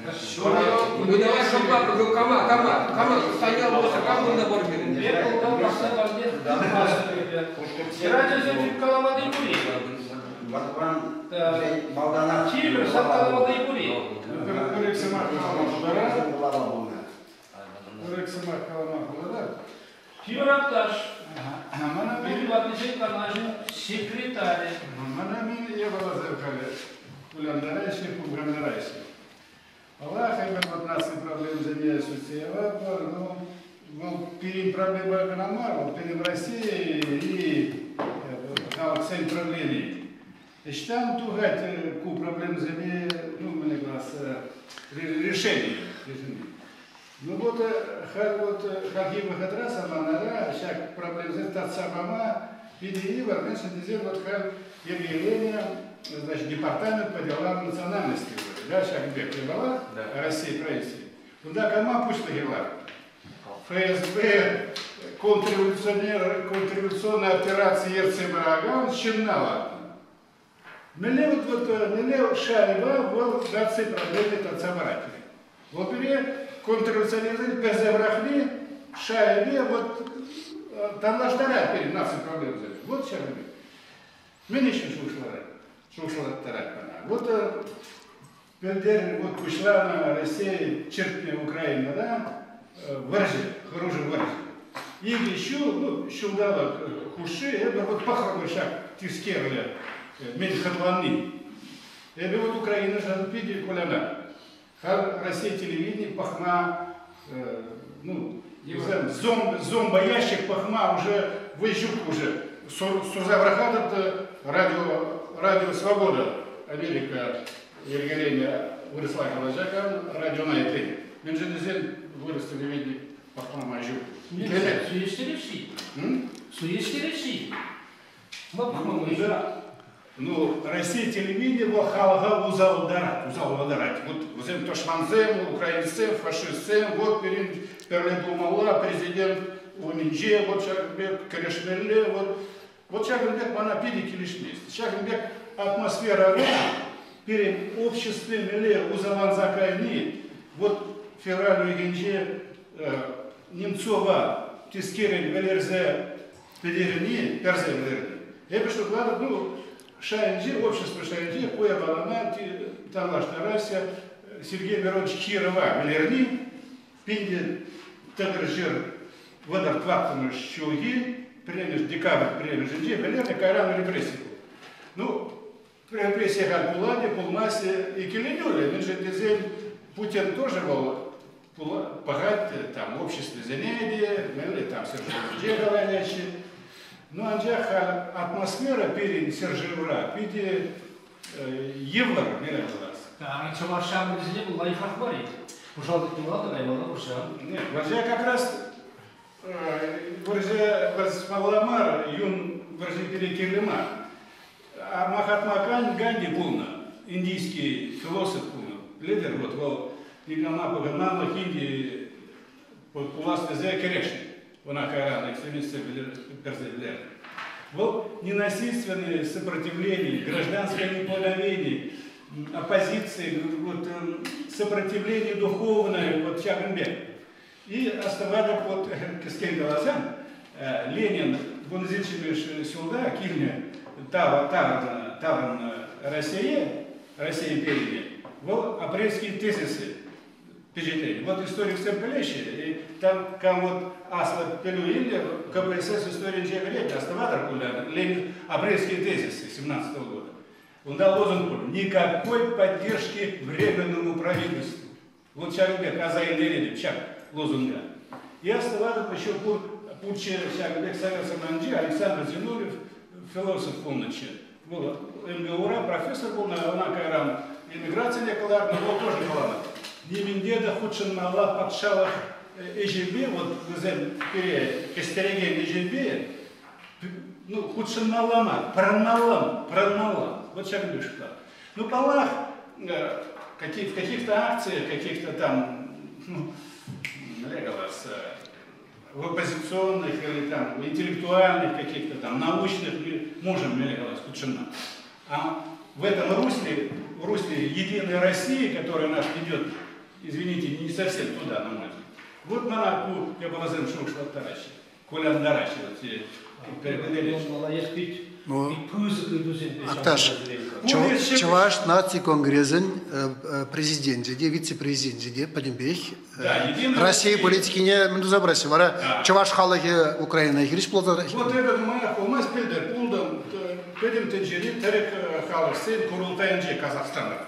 S7: Ну давай шопа, ну кама, кама, кама, Станьял болса, кам кунта бар пирӗн?
S4: Эп полтан пасса панне Радиосем чупкаламалли пури.
S1: Ватман малтанах.
S4: Тимӗр сапкаламалли пури.
S8: Пӗр-ик сӑмах калама пултарать. Пӗр-ик сӑмах калама пултарать.
S4: Тимӗр Акташ. Пирӗн ваттисен канашӗн секретарӗ.
S8: Мана мин япаласем халӗ кулянтараҫҫӗ, хумхантараҫҫӗ. Паллах, эпир вот наци проблемӑсене сӳтсе яватпӑр, ну, вӑл пирӗн проблема кӑна мар, вӑл пирӗн Россия и халӑхсен проблеми. Ӑҫтан тухать ку проблемӑсене, ну, мӗне класс, решение. Ну вот, халь вот хальхи вӑхӑтра саманара ҫак проблемӑсем татса пама питӗ йывӑр, мӗншӗн тесен вот халь йӗркеленӗ, значит, департамент по делам национальности, да, ҫакӑн пек япала, Россия правительстви. Унта кама пуҫлӑхӗ лар? ФСБ контрреволюционер, контрреволюционная операция ертсе пыракан ҫынна лартнӑ. Мӗнле вот, вот мӗнле шайба вӑл наци проблеми татса парать. Вӑл пире контрреволюционерсен персе пӑрахни шайбе вот танлаштарать пире наци проблемисем. Вот ҫакӑн пек. Мӗн ӗҫшӗн шухӑшларать? Шухӑшлаттарать мана. Вот пӗлтер вот пуҫланӑ Россия чӗртнӗ Украинӑра вӑрҫӑ, хӑрушӑ вӑрҫӑ. Икӗ ҫул, ну, ҫулталӑк хушши эпӗ вот пӑхрӑмӑр ҫак тискерлӗ мӗн хӑтланни. Эпӗ вот Украинӑшӑн питӗ кулянап. Халь Россия телевидени пӑхма, ну, зомбоящик пӑхма уже вӑй ҫук уже. Сурса пӑрахатӑп радио, радио Свобода, Америка йӗркеленӗ вырӑсла калаҫакан радиона итлет. Мӗншӗн тесен вырӑс телевидени пӑхма май ҫук.
S4: Суеҫтереҫҫӗ. Суеҫтереҫҫӗ.
S8: Да. Ну, Россия телевидение вӑл халӑха усаллантарать, усаллантарать. Вот вӗсем тӑшмансем, украинцем, фашистсем, вот пирӗн пӗрле пулмалла, президент умӗнче вот ҫакӑн пек кӗрешмелле, вот. Вот ҫакӑн пек мана питӗ килӗшмест. Ҫакӑн пек атмосферӑра пирӗн обществе мӗнле усалланса кайни, вот февраль уйӑхӗнче Немцова тискерӗн вӗлерсе пӗтерни, персе вӗлерни. Эпӗ шутлатӑп, ну, шайӗнче, общество шайӗнче ку япалана танлаштараҫҫӗ Сергей Миронович Кирова вӗлерни 1934 ҫулхи пӗрремӗш декабрь пӗрремӗшӗнче вӗлернӗ, кайран репресси пулнӑ. Ну, репрессия халь пулать, пулмасть, иккӗленӳллӗ, мӗншӗн тесен Путин тоже вӑл пӑхать там обществӑсене те, мӗнле там ҫӗршывӗнче калаҫаҫҫӗ. Ну, анчах атмосфера пирӗн ҫӗршывра питӗ йывӑр, мӗнле калас.
S4: Чӑваш ҫамрӑкӗсене вӑл лайӑхрах мар-и? Пушал тытмалла та каймалла вӑрҫа.
S8: Нет, вӑрҫа как раз вӑрҫа вӑрҫмалла мар, юн вӑрҫи пире кирлӗ мар. А Махатма Ганди пулнӑ, индийский философ пулнӑ. Лидер, вот вӑл никама пӑхӑнманлӑх Инди пулас тесе кӗрешнӗ. Ӑна кайран экстремистсем персе вӗлернӗ. Вӑл ненасильственное сопротивление, гражданское неповиновение. оппозиции, вот, сопротивление духовное, вот ҫакӑн И астӑватӑп, вот кӗскен каласан, Ленин вунҫиччӗмӗш ҫулта килнӗ таврӑннӑ Россия, Россия империне, вӑл апрельские тезисы пичетленӗ. Вот историксем пӗлеҫҫӗ, и там кам вот аслӑ пӗлӳ илнӗ, КПСС историйӗнче вӗреннӗ, астӑватӑр пуль, Ленин апрельские тезисы 17 года. Унта лозунг пур: «Никакой поддержки временному правительству». Вот ҫакӑн пек аса илтеретӗп ҫак лозунга. И астӑватӑп еще пур пурччӗ ҫакӑн пек Совет саманинче Александр Зиновьев философ пулнӑччӗ. Вӑл МГУра профессор пулнӑ, ӑна кайран эмиграцине кӑларнӑ, вӑл тоже каланӑ. Нимӗнте те хутшӑнмалла патшалӑх ӗҫӗпе, вот вӗсем пире кӗстерекен ӗҫӗпе, ну, хутшӑнмалла мар, пӑрӑнмалла, пӑрӑнмалла. Вот ҫакӑн пек шутлать. Ну, паллах, в каких-то акциях, каких-то там, ну, в оппозиционных или там интеллектуальных каких-то там научных мы можем хутшӑнма. А в этом русле, в русле Единой России, которая нас ведет, извините, не совсем туда, на мой взгляд. Вот мана ку япаласем шухӑшлаттараҫҫӗ, кулянтараҫҫӗ.
S3: Ну, Акташ, Чӑваш наци конгресӗн президенчӗ те, вице-президенчӗ те пӗтӗмпех Россия политикине мӗн туса пыраҫҫӗ? Вара чӑваш халӑхӗ Украина хирӗҫ пулса тӑрать.
S8: Вот это нумаях пулмасть пӗлтӗр пултӑм пӗтӗм тӗнчери тӗрӗк халӑхсен курултайӗнче Казахстанра.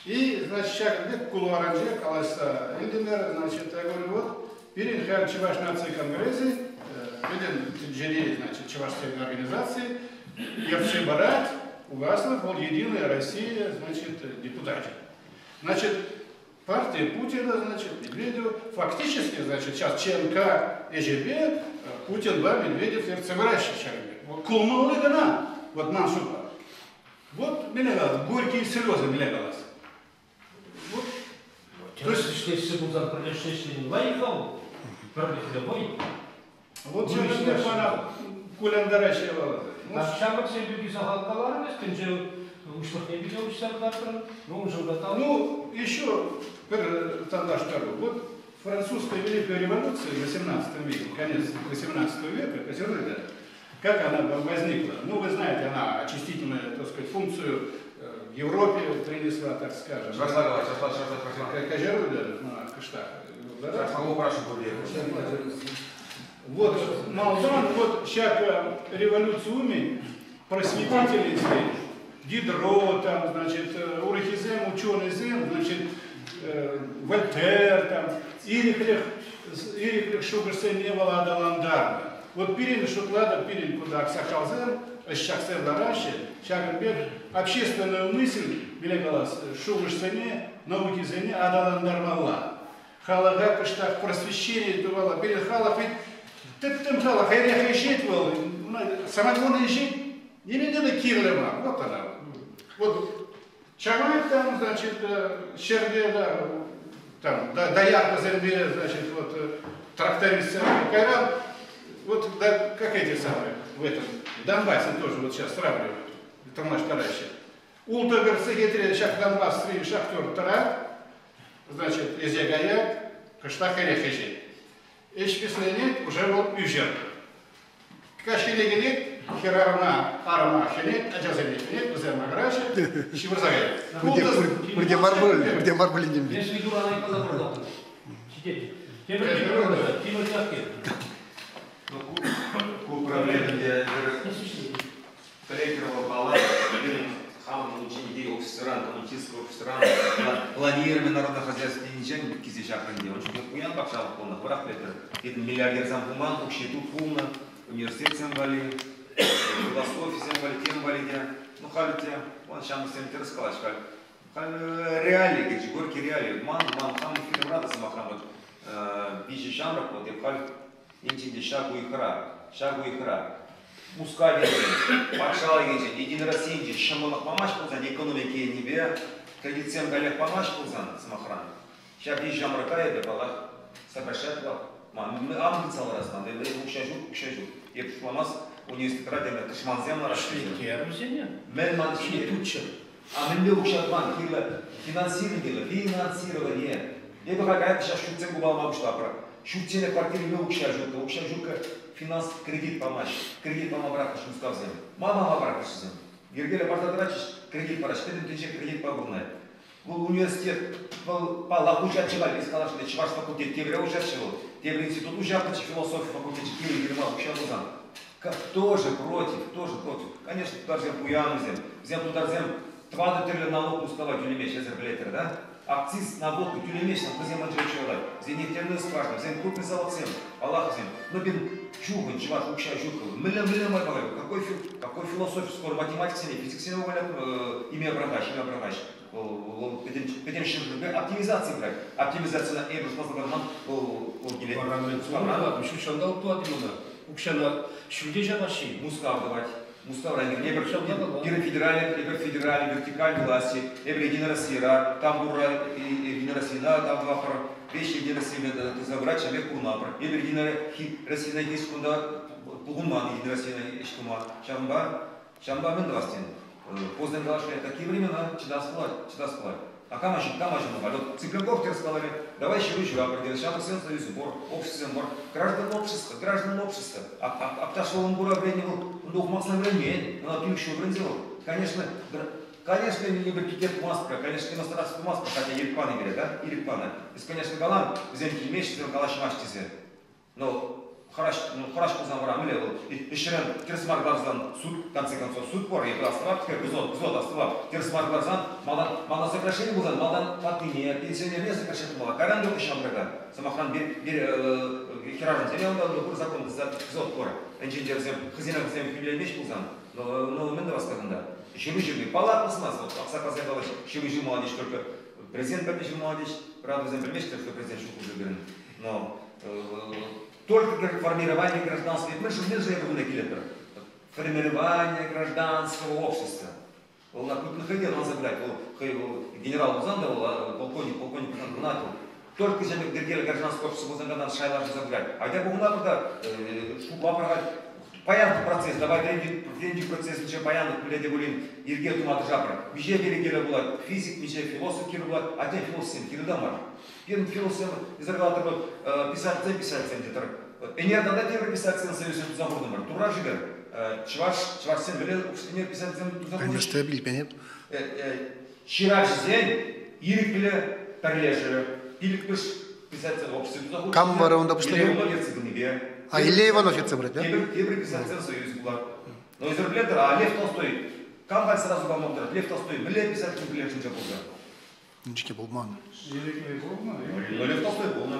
S8: И, значит, ҫакӑн пек кулуарӗнче калаҫса илтӗмӗр, значит, я говорю, вот пирӗн халь Чӑваш наци конгресӗ, пӗтӗм тӗнчери, значит, чӑвашсен организаци ертсе парать, Угаслов, вӑл Единая Россия, значит, депутачӗ. Значит, партия Путина, значит, Медведева, фактически, значит, сейчас ЧНК ӗҫӗпе Путинпа Медведев ертсе пыраҫҫӗ ҫакӑн пек. Вот кулмалли кӑна, вот ман шутпа. Вот мӗне калас, горькие слезы мӗне калас. Вот.
S4: Тӗрӗс ӗҫлесси пулсан пӗрлешсе ӗҫлени лайӑх-ха пӗрлӗхлӗ вӑй.
S8: Вот ҫакӑн мана кулянтараҫҫӗ вӑл.
S4: Ҫамрӑксем пирки сахал каларӑм эс, тӗнче уҫлӑхне питӗ уҫса кӑтартрӑн. Ну, уншӑн та тав.
S8: Ну, еще пӗр танлаштару. Вот французская великая революция в XVIII веке, конец XVIII века, как она возникла? Ну, вы знаете, она очистительную, так сказать, функцию в Европе принесла, так скажем. Вот, малтан, вот ҫак революци просветители Дидро, там, значит, урӑххисем, ученыйсем, значит, Вольтер, там, ирӗклӗх, ирӗклӗх шухӑшсене вӑл аталантарнӑ. Вот пирӗн шутлатӑп, пирӗн кунта аксакалсем, ӑсчахсем лараҫҫӗ, ҫакӑн пек общественную мысль, мӗнле калас, шухӑшсене, наукисене аталантармалла. Халӑха кӑштах просвещение тумалла. Пирӗн халӑх ведь тӗттӗм халӑх, эрех ӗҫет вӑл, самогон ӗҫет, нимӗн те кирлӗ мар. Вот она. Вот Чаваев там, значит, ҫӗрте, да, там, дояркӑсемпе, значит, вот, трактористсем, кайран, вот, да, как эти самые, в этом, в Донбассе тоже вот сейчас сравнивают, танлаштараҫҫӗ. Ултӑ сехетре ҫак Донбассри шахтер тӑрать, значит, ӗҫе каять, кӑштах эрех ӗҫет. Ӗҫ вӗҫленет, уже вӑл ӳсӗр. Каҫхине килет, хӗрарӑма, арӑма хӗнет, ачасене хӗнет, вӗсем макӑраҫҫӗ, ҫывӑрса каять.
S3: Пурте мар пуль, пурте мар пулин темпе.
S4: Эс ыйтуран айккалла пӑртатӑн. Ҫитет. Тепӗр тимӗр тимӗр чашки.
S5: Ку проблемӗнте Пӗлекрова паллах, пирӗн хамӑн унчченхи офисран, коммунистический офисран планирование народного хозяйствинчен килсе ҫакрӑн те. Ун чухне пуян патшалӑх пулнӑ, хӑрах пӗлтӗр. Пирӗн миллиардерсем пулман, укҫи тут пулнӑ, университетсем валли, философисем валли, тем валли те. Ну, халӗ те, вон ҫамрӑксем тӗрӗс калаҫ халь. Халь реалии, говорит, горькие реалии. Ман, ман хам фирмӑра та сӑмахран вот виҫӗ ҫамрӑк вот эп халь енчен те ҫак уйӑхра, ҫак уйӑхра Мускав енчен, патшалӑх енчен, Единая Россия енчен ҫӑмӑллӑх памасть пулсан, экономика енӗпе кредитсем каллех памасть пулсан, сӑмахран, ҫак виҫ ҫамрӑка эпӗ, паллах, сокращать пулать. Ман ан тытса ларас ман, эпӗ укҫа ҫук, укҫа ҫук. Эп шутламас, университетра теме тӑшмансем лараҫҫӗ.
S4: Ӗҫлеттерӗр вӗсене.
S5: Мӗн ман
S4: Ҫитуччӑр.
S5: А мӗнле укҫа тӑван кирлӗ финансирование кирлӗ, финансирование. Эпӗ халь каятӑп ҫак ҫуртсем купалама пуҫлапӑр. Ҫуртсене квартирӗпе укҫа ҫук, укҫа ҫуккӑ финанс кредит памасть. Кредит пама пӑрахрӗҫ Мускавсем. Ма пама пӑрахрӗҫ вӗсем? Йӗркеллӗ парса тӑратчӗҫ, кредит параҫ. Пӗтӗм тӗнче кредитпа пурӑнать. Вӑл университет, вӑл паллах уҫатчӗ халь, эс калаҫнӑ чӑваш факультет тепре уҫатчӗ вӑл. Тепӗр институт уҫатчӗ, философи факультечӗ кирлӗ кирлӗ мар укҫа пулсан. Тоже против, тоже против. Конечно, тутарсем пуян вӗсем. Вӗсем тутарсем тӑватӑ тӗрлӗ налог Мускава тӳлемеҫҫӗ, эсӗр пӗлетӗр, да? Акциз на водку тӳлемеҫҫӗ, вӗсем анчах ҫуралать. Вӗсене темле страшно, вӗсем крупный заводсем, паллах вӗсем. Но пин чухӑн чӑваш укҫа ҫук. Мӗнле мӗнле май палать? Какой, какой философия, скоро математиксене, физиксене увольнят, име пӑрахаҫ, име пӑрахаҫ. Вӑл пӗтӗм, пӗтӗм ҫӗршывпе оптимизаци пырать. Оптимизацина эпӗ шутласа тӑман, вӑл, вӑл килет.
S4: Мускавран. Ҫут ҫанталӑк тӑвать ӑна. Укҫана ҫӳлте ҫапаҫҫӗ.
S5: Мускав тӑвать. Мускавра эпир, пирӗн федеральный, эпир федеральный вертикаль власти, эпир Единая Россияра, там пурра Единая Россияна там тӑватпӑр, веҫ Единая Россия туса пырать, ҫав пек пурӑнатпӑр. Эпир Единая Россияна хирӗҫ кунта пухӑнман Единая Россияна ӗҫ тума. Ҫавӑнпа, ҫавӑнпа мӗн тӑвас тен? Поздно калашле, такие времена чӑтас пулать, чӑтас пулать. А кама ҫын, кама ҫын нумай. Вот Цыпленков тӗрӗс каларӗ, давай ҫыру ҫыратпӑр терӗ, ҫамрӑксен союзӗ пур, обществосем пур, граждан общество, граждан общество. Апташовӑн пура вӗреннӗ вӑл, унта ухмахсем вӗренмен, ӑна пилӗк ҫул вӗренсе вӑл. Конечно, конечно, эпир пикет тумастпӑр, конечно, демонстраци тумастпӑр, хотя ирӗк панӑ пире, да, ирӗк панӑ. Эс, конечно, калан, вӗсем килмеҫҫӗ, вӗсем калаҫмаҫҫӗ тесе. Но хӑраҫ, ну, хӑраҫ пулсан вара мӗнле вӑл? Ӗҫрен тӗрӗс мар кӑларсан суд, в конце концов, суд пур, эпир астӑвап, теперь взвод, взвод астӑвап. Тӗрӗс мар кӑларсан, малтан, малтан сокращени пулсан, малтан ваттине, пенсионерне сокращать тумалла. Кайран юлнӑ ҫамрӑка. Сӑмахран, хӗрарӑмсене унта пур закон, взвод пур. Ӗнчен те вӗсем хӑйсене хӑйсем хӳтӗлеймеҫ пулсан, но, но мӗн тӑвас кӑнта? Ҫыру ҫырни паллах пӑсмасть, вот аксакалсем калаҫ, ҫыру ҫырмалла теҫ только президент патне ҫырмалла теҫ, правда, вӗсем пӗлмеҫҫӗ, что президент ҫук уже пирӗн. Но только формирование гражданского, мы же, мы же это килетпӗр. Формирование гражданского общества. Вӑл на Путин хӑй те ӑнланса пырать, вӑл хӑй вӑл генерал пулсан та вӑл полковник, полковник пулсан кӑна вӑл. Только ҫамрӑк йӗркеллӗ гражданское общество пулсан кӑна шайлашса пырать. Айта пухӑнатпӑр та шутла пӑрахать. Паян процесс, давай вӗрентӳ процесӗнче паян мӗнле те пулин йӗрке тума тӑрӑшатпӑр. Миҫе перекеллӗ пулать, физик, миҫе философ кирлӗ пулать, атя философсем кирлӗ те мар. Пирӗн философсем, эсир калатӑр, писательсем, писательсем те тӑр. Ӗнер тата тепӗр писательсен союзне туса хуртӑмӑр. Турра шӗкӗр, чӑваш, чӑвашсем мӗнле ӗнер писательсем туса хурӗҫ?
S3: Пӗлместӗп, илтменеп.
S5: Ҫыравҫӑсен ирӗклӗ пӗрлешӗвӗ, пилӗкмӗш писательсен обществи туса хурӗҫ.
S3: Кам вара унта пуҫланӑ?
S5: Илья Иванов ертсе пынипе.
S3: А Илья Иванов ертсе пырать, да?
S5: Тепӗр, тепӗр писательсен союзӗ пулать. Но эсир пӗлетӗр, а Лев Толстой, кам халь сразу кам пултарать? Лев Толстой мӗнле писательсен пӗрлешӗнче пулса?
S3: Ничке пулман.
S8: Ирӗклӗ пулнӑ?
S5: Ну, Лев Толстой пулнӑ.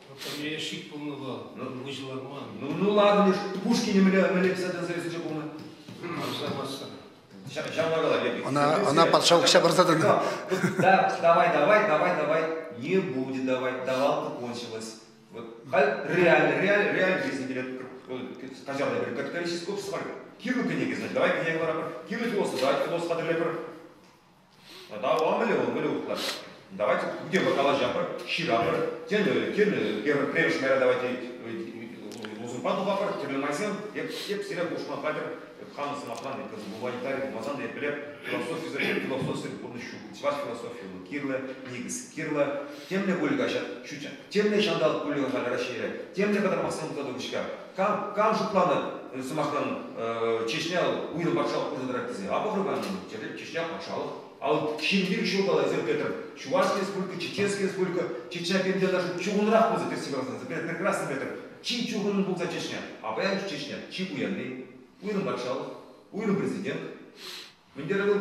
S4: Там шик пулнӑ вӑл, выҫӑларман.
S5: Ну, ну ладно, Пушкин мӗнле мӗнле писательсен союзӗнче пулнӑ?
S4: Арзамаса.
S5: Ҫавна калать.
S3: Она, она патша укҫа парса тӑнӑ.
S5: Да, давай, давай, давай, давай, не будет давай, давалка кончилась. Вот, халь реально, реально, реально жизнь берет, каҫал эпир капиталистическое общество кирлӗ кӗнеке, значит, давай кӗнеке кӑларапӑр, кирлӗ философ, давай философ хатӗрлепӗр. Да, мӗнле вӑл, мӗнле урӑхла. Давайте где мы калаҫапӑр, ҫырапӑр, тен, тен, пӗрремӗш майра давайте лозунгпа тухапӑр, тӗрлӗ майсем, эп, эп сире пулӑшма хатӗр, эп хамӑн сӑмахран, эп гуманитари пулмасан та эп пӗлеп, философисӗр, философисӗр пурнӑҫ ҫук, чӑваш философийӗ вӑл кирлӗ, никӗс кирлӗ, темле пуль-ха ҫут, темле ҫанталӑк пуль-ха халӗ Раҫҫейре, темле пӑтӑрмахсем пулса тухӗҫ-ха. Кам, кам шутланӑ, сӑмахран, Чечня уйрӑм патшалӑх пулса тӑрать тесе? А пӑхӑр-ха, Чечня патшалӑх. А вот ҫын пек ҫул калать, Петр, Чувашская республика, Чеченская республика, Чечня пирӗнтен даже чухӑнрах пулса персе каласан, прекрасно Петр, чи чухӑнӑн пулса Чечня. А паян Чечня чи пуянни, уйрӑм патшалӑх, уйрӑм президент. Мӗн терӗ вӑл?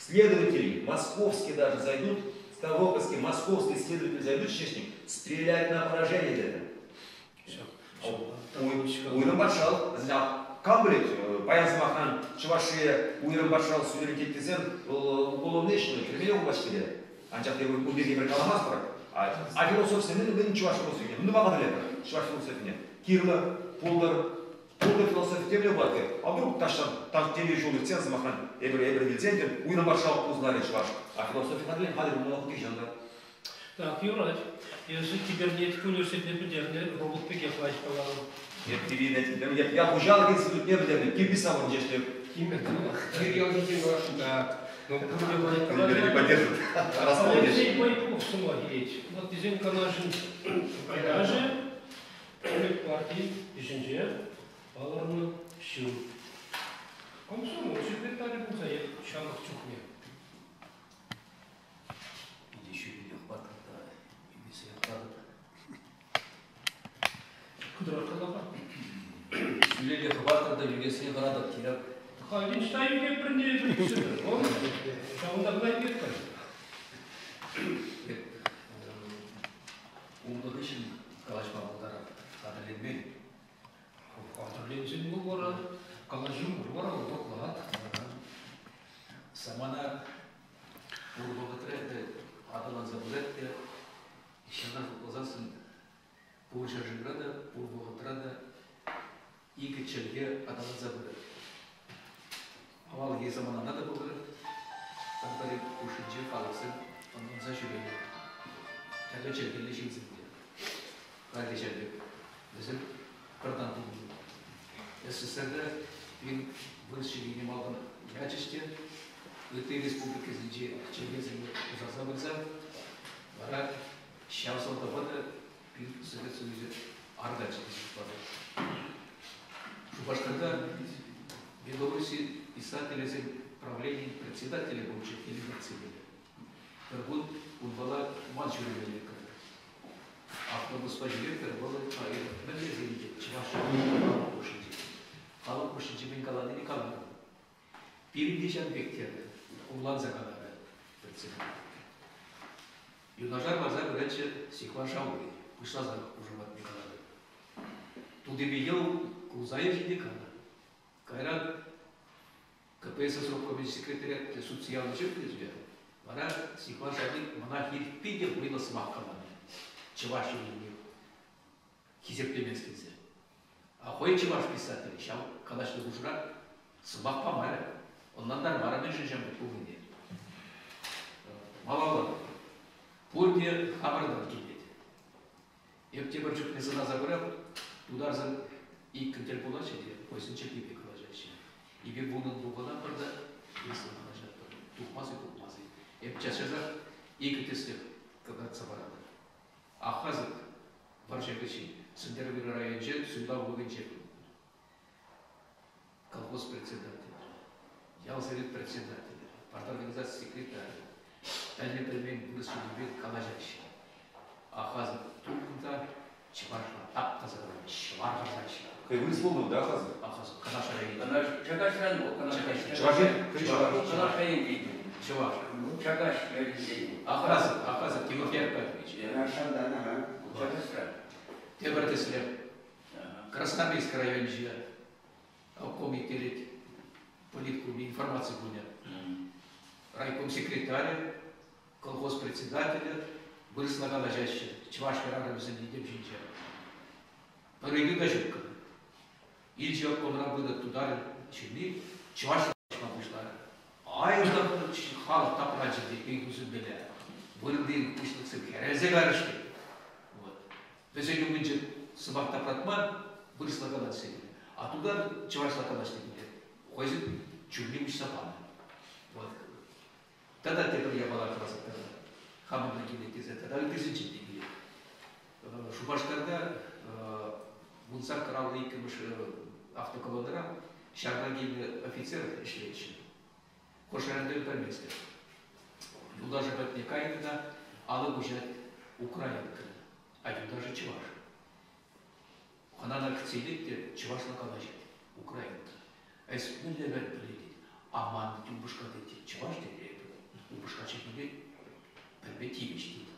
S5: Следователи московские даже зайдут, ставропольские, московские следователи зайдут в Чечню, стрелять на поражение где-то. Уйрӑм патшалӑх, кам пӗлет, паян сӑмахран, Чӑвашре уйрӑм патшалӑх суверенитет тесен, вӑл уголовный ӗҫ тӗрмене хупаҫҫӗ те. Анчах та ун пирки эпир каламастпӑр. А философсене мӗн чӑваш философине? Мӗн тума хатӗрлетпӗр чӑваш философине? Кирлӗ, пултӑр, пултӑр философи темле пулать. А вдруг таҫтан темиҫе ҫул иртсен, сӑмахран, эпир эпир вилсен те уйрӑм патшалӑх пулса чӑваш. А философи хатӗрлен хатӗр пулма хӑтӑҫан та.
S4: Так, юрать. Эсӗ кибернетика университетне пӗтернӗ, робот пекех лайӑх каларӑн.
S5: Эп кибернетика, я хуҫалӑх институтне пӗтернӗ, кирпӗч заводӗнче ӗҫлеп.
S7: Кирилл Ефимович.
S4: Так. Ну, пурте лайӑх
S5: Меня не
S4: калаҫать.
S5: поддержит. Располнишь.
S4: Алексей Бойков сӑмах илет. Ваттисен канашӗн пайташӗ, парти ӗҫӗнче палӑрнӑ ҫын. Комсомол секретарӗ пулса ҫамрӑк чухне.
S2: Питӗ ҫӳллӗ хӑпартрӑм та ӳксе хӑратӑп.
S4: Хытӑрах калапа.
S2: Ҫӳлелле хӑпартрӑм та ӳкесрен хӑратӑп терӗм.
S4: Халь ӑҫта ӳкетпӗр те ӳксӗмӗр. Вӑл ҫавӑнта кӑна ӳкетпӗр.
S2: Умлӑ хыҫҫӑн калаҫма пултаратӑп. Хатӗрленмен.
S4: Хатӗрленсен вӑл вара калаҫу пур вара вӑл доклад.
S2: Самана пур вӑхӑтра ӗнтӗ аталанса пырать те ҫавна шутласассӑн пур ҫӗршывра та, пур вӑхӑтра та икӗ чӗлхе аталанса пырать. Авалхи саманана та пӑхӑр, пӗр-пӗрин хушшинче халӑхсем ӑнланса ҫӳренӗ. Тӗрлӗ чӗлхеллӗ ҫынсем те. Хальхи ҫав пек вӗсем пӗртан пулнӑ. СССРта пин вырӑс чӗлхине малтан ячӗҫ те, ытти республикӑсенчи чӗлхесене пусарса пырса вара ҫав сӑлтавпа та пин Совет Союзӗ арканчӗ тесе шутлатӑп. Шупашкарта Белорусси писателӗсен правленийӗн председателӗ пулчӗ делегаципе. Пӗр кун унпала ман ҫӳреме лекрӗ. Автобуспа ҫӳретпӗр, вӑл мӗнле сирӗнче чӑваш халӑх хушшинче. Халӑх хушшинче мӗн каланине каларӑм. Пирӗн те ҫав пек терӗ, хурланса каларӗ председатель. Юнашар ларса пыратчӗ Сихва Шавли, пуҫласа хушаматне каларӗ. Тутипе йӑл кулса илчӗ те каларӗ. Кайран КПСС райкомӗн секретарӗ сутса янӑ чухне вара Сихва Шавли мана хирӗҫ питӗ вӑйлӑ сӑмах каланӑ. Чӑваш ҫыннине хисеплемест тесе. А хӑй чӑваш писателӗ ҫав калаҫнӑ хушӑра сӑмах памарӗ, ӑнлантармарӗ мӗншӗн ҫамрӑк пулнине. Малалла. Пурте хамӑртан килет. Эп тепӗр чухне сӑнаса пырап, тутарсем иккӗн тӗл пулаҫҫӗ те хӑйсен чӗлхипе калаҫаҫҫӗ. Эпир вуннӑн пухӑнатпӑр та вырӑсла калаҫатпӑр. Тухмасть-и, тухмасть-и. Эп час-часах икӗ тӗслӗх кӑтартса паратӑп. Аххасӑк вӑрҫӑ хыҫҫӑн Сӗнтӗрвӑрри районӗнче суйлав вӑхӑтӗнче колхоз председателӗ, ял совет председателӗ, парторганизаци секретарӗ пӗлнӗ-пӗлмен вырӑс чӗлхипе калаҫаҫҫӗ. Аххасӑк тупнӑ та чӑвашла тап-таса калать, ҫӑвар карсаҫҫӗ.
S5: Хӑй вырӑс пулнӑ да, Аххасӑк?
S2: Аххасӑк, Канаш районӗнче.
S9: Канаш, Чакаҫран вӑл, Канаш
S5: Чӑваш ен?
S9: Чӑваш енчен.
S2: Чӑваш.
S9: Чакаҫ ялӗнчен.
S2: Аххасӑк, Аххасӑк Тимофей Аркадьевич.
S1: Канашран, ага.
S9: Чакаҫран.
S2: Тепӗр тӗслӗх. Красноармейски районӗнче обком ирттерет политкум информаци кунӗ. Райком секретарӗ, колхоз председателӗ вырӑсла калаҫаҫҫӗ чӑваш хӗрарӑмӗсен йӗтем ҫинче. Пӗр ыйту та ҫук. Илчӗ обкомра пынӑ тутар ҫынни чӑваш калаҫма пуҫларӗ. Ай, халӑх тапранчӗ те ыйтусемпеле. Вырӑнти пуҫлӑхсем хӗрелсе кайрӗҫ-ҫке. Вот. Вӗсен умӗнче сӑмах тапратман, вырӑсла калаҫса килнӗ. А тутар чӑвашла калаҫнӑ киле хӑйсен чунне уҫса панӑ. Вот. Тата тепӗр япала каласа тӑнӑ. Хамӑрна килет тесе тата ыттисенчен те килет. Шупашкарта вунсаккӑр иккӗмӗш автоколоннӑра ҫарта килнӗ офицер ӗҫлетчӗ. Хӑш районта пӗлместӗп. Юлташӗ патне кайнӑ та алӑк уҫать украинка, а юлташӗ чӑваш. Хӑнана кӗтсе илет те чӑвашла калаҫать украинка. Эс мӗнле пӗлетӗн? А ман упӑшка тет, чӑваш тет эпӗ. Упӑшка чӗлхипе пӗлме тивӗҫ тет.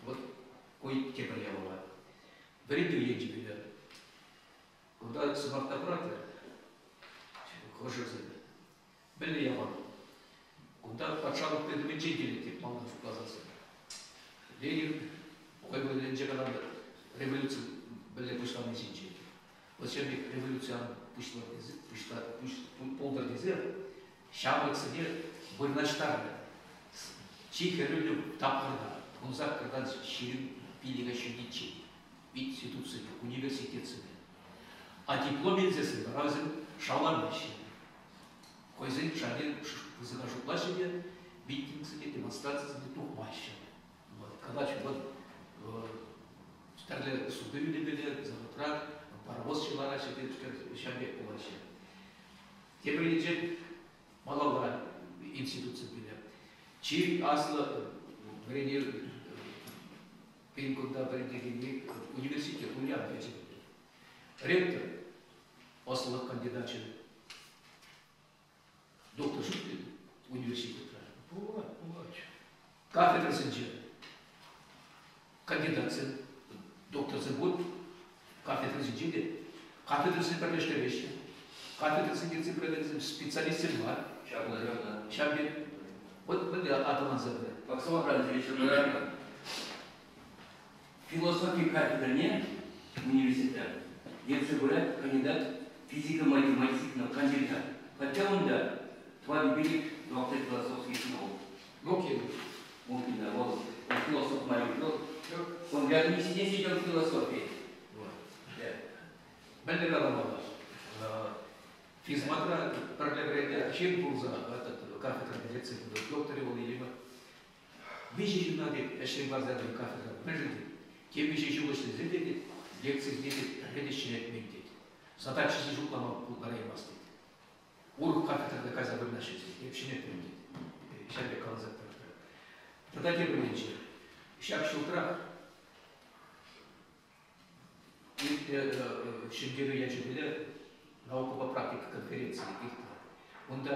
S2: Вот ку тепӗр япала. Вӗрентӳ енчӗпе Кунта сӑмах тапратӑр. Хӑшӗсем. Мӗнле япала? Кунта патшалӑх тытӑмӗнчен килет тет малтан шутласассӑн. Ленин хӑй вӑхӑтӗнче каланӑ революци мӗнле пуҫланни ҫинчен. Вӑл ҫав пек революци ан пултӑр тесе ҫамрӑксене вырнаҫтарнӑ. Чи хӗрӳллӗ тапхӑрта, вунсаккӑртан 25-е ҫитиччен институтсене, университетсене. А диплом илсессӗн вара вӗсем шавламаҫҫӗ. Хӑйсен шайне Пысӑка шутлаҫҫӗ те митингсене, демонстрацисене тухмаҫҫӗ. Вот, калаҫ, вот, тӗрлӗ суту-илӳпе заводра паровоз ҫылараҫҫӗ те ҫав пек пулаҫҫӗ. Тепӗр енчен малалла институтсемпе чи аслӑ вӗренӳ пирӗн кунта вӗрентекенни университет Ульян ячӗпе. Ректор ӑслӑлӑх кандидачӗ доктор ҫук университетра.
S4: Пулать, пулать.
S2: Кафедрӑсенче кандидатсем, докторсем пур. Кафедрӑсенче те кафедрӑсене пӗрлештереҫҫӗ. Кафедрӑсен ертсе пыракансем специалистсем мар.
S9: Ҫапла, ҫапла.
S2: Ҫав пек. Вот мӗнле аталанса пырать.
S9: Максим Андреевич, философи кафедрине университета ертсе пырать кандидат физико-математики кандидат. Хотя он, да, твой велик доктор философских наук.
S7: Мокин.
S9: Мокин, да, он философ маленький. Он рядом не сидел в философии.
S2: Вот. Мӗнле каламалла? Физматра пӗрле вӗреннӗ ҫын пулса этот кафедра лекци докторӗ вӑл илемӗ. Виҫӗ ҫынна тет ӗҫрен парса кафедра. Мӗншӗн тет? Темиҫе ҫул ӗҫлесе те тет, лекцисене тет, пӗрре те ҫӗнетмен тет. Задачӑсем шутлама пултараймасть тет. Урӑх кафедрада кайса вырнаҫрӗ тет, эп ҫӗнетрӗм тет. Ҫав пек каласа кӑтартрӗ. Тата тепӗр енче. Ҫак ҫуртрах иртнӗ Ҫӗнтерӳ ячӗпеле наукӑпа практика конференцийӗ иртнӗ. Унта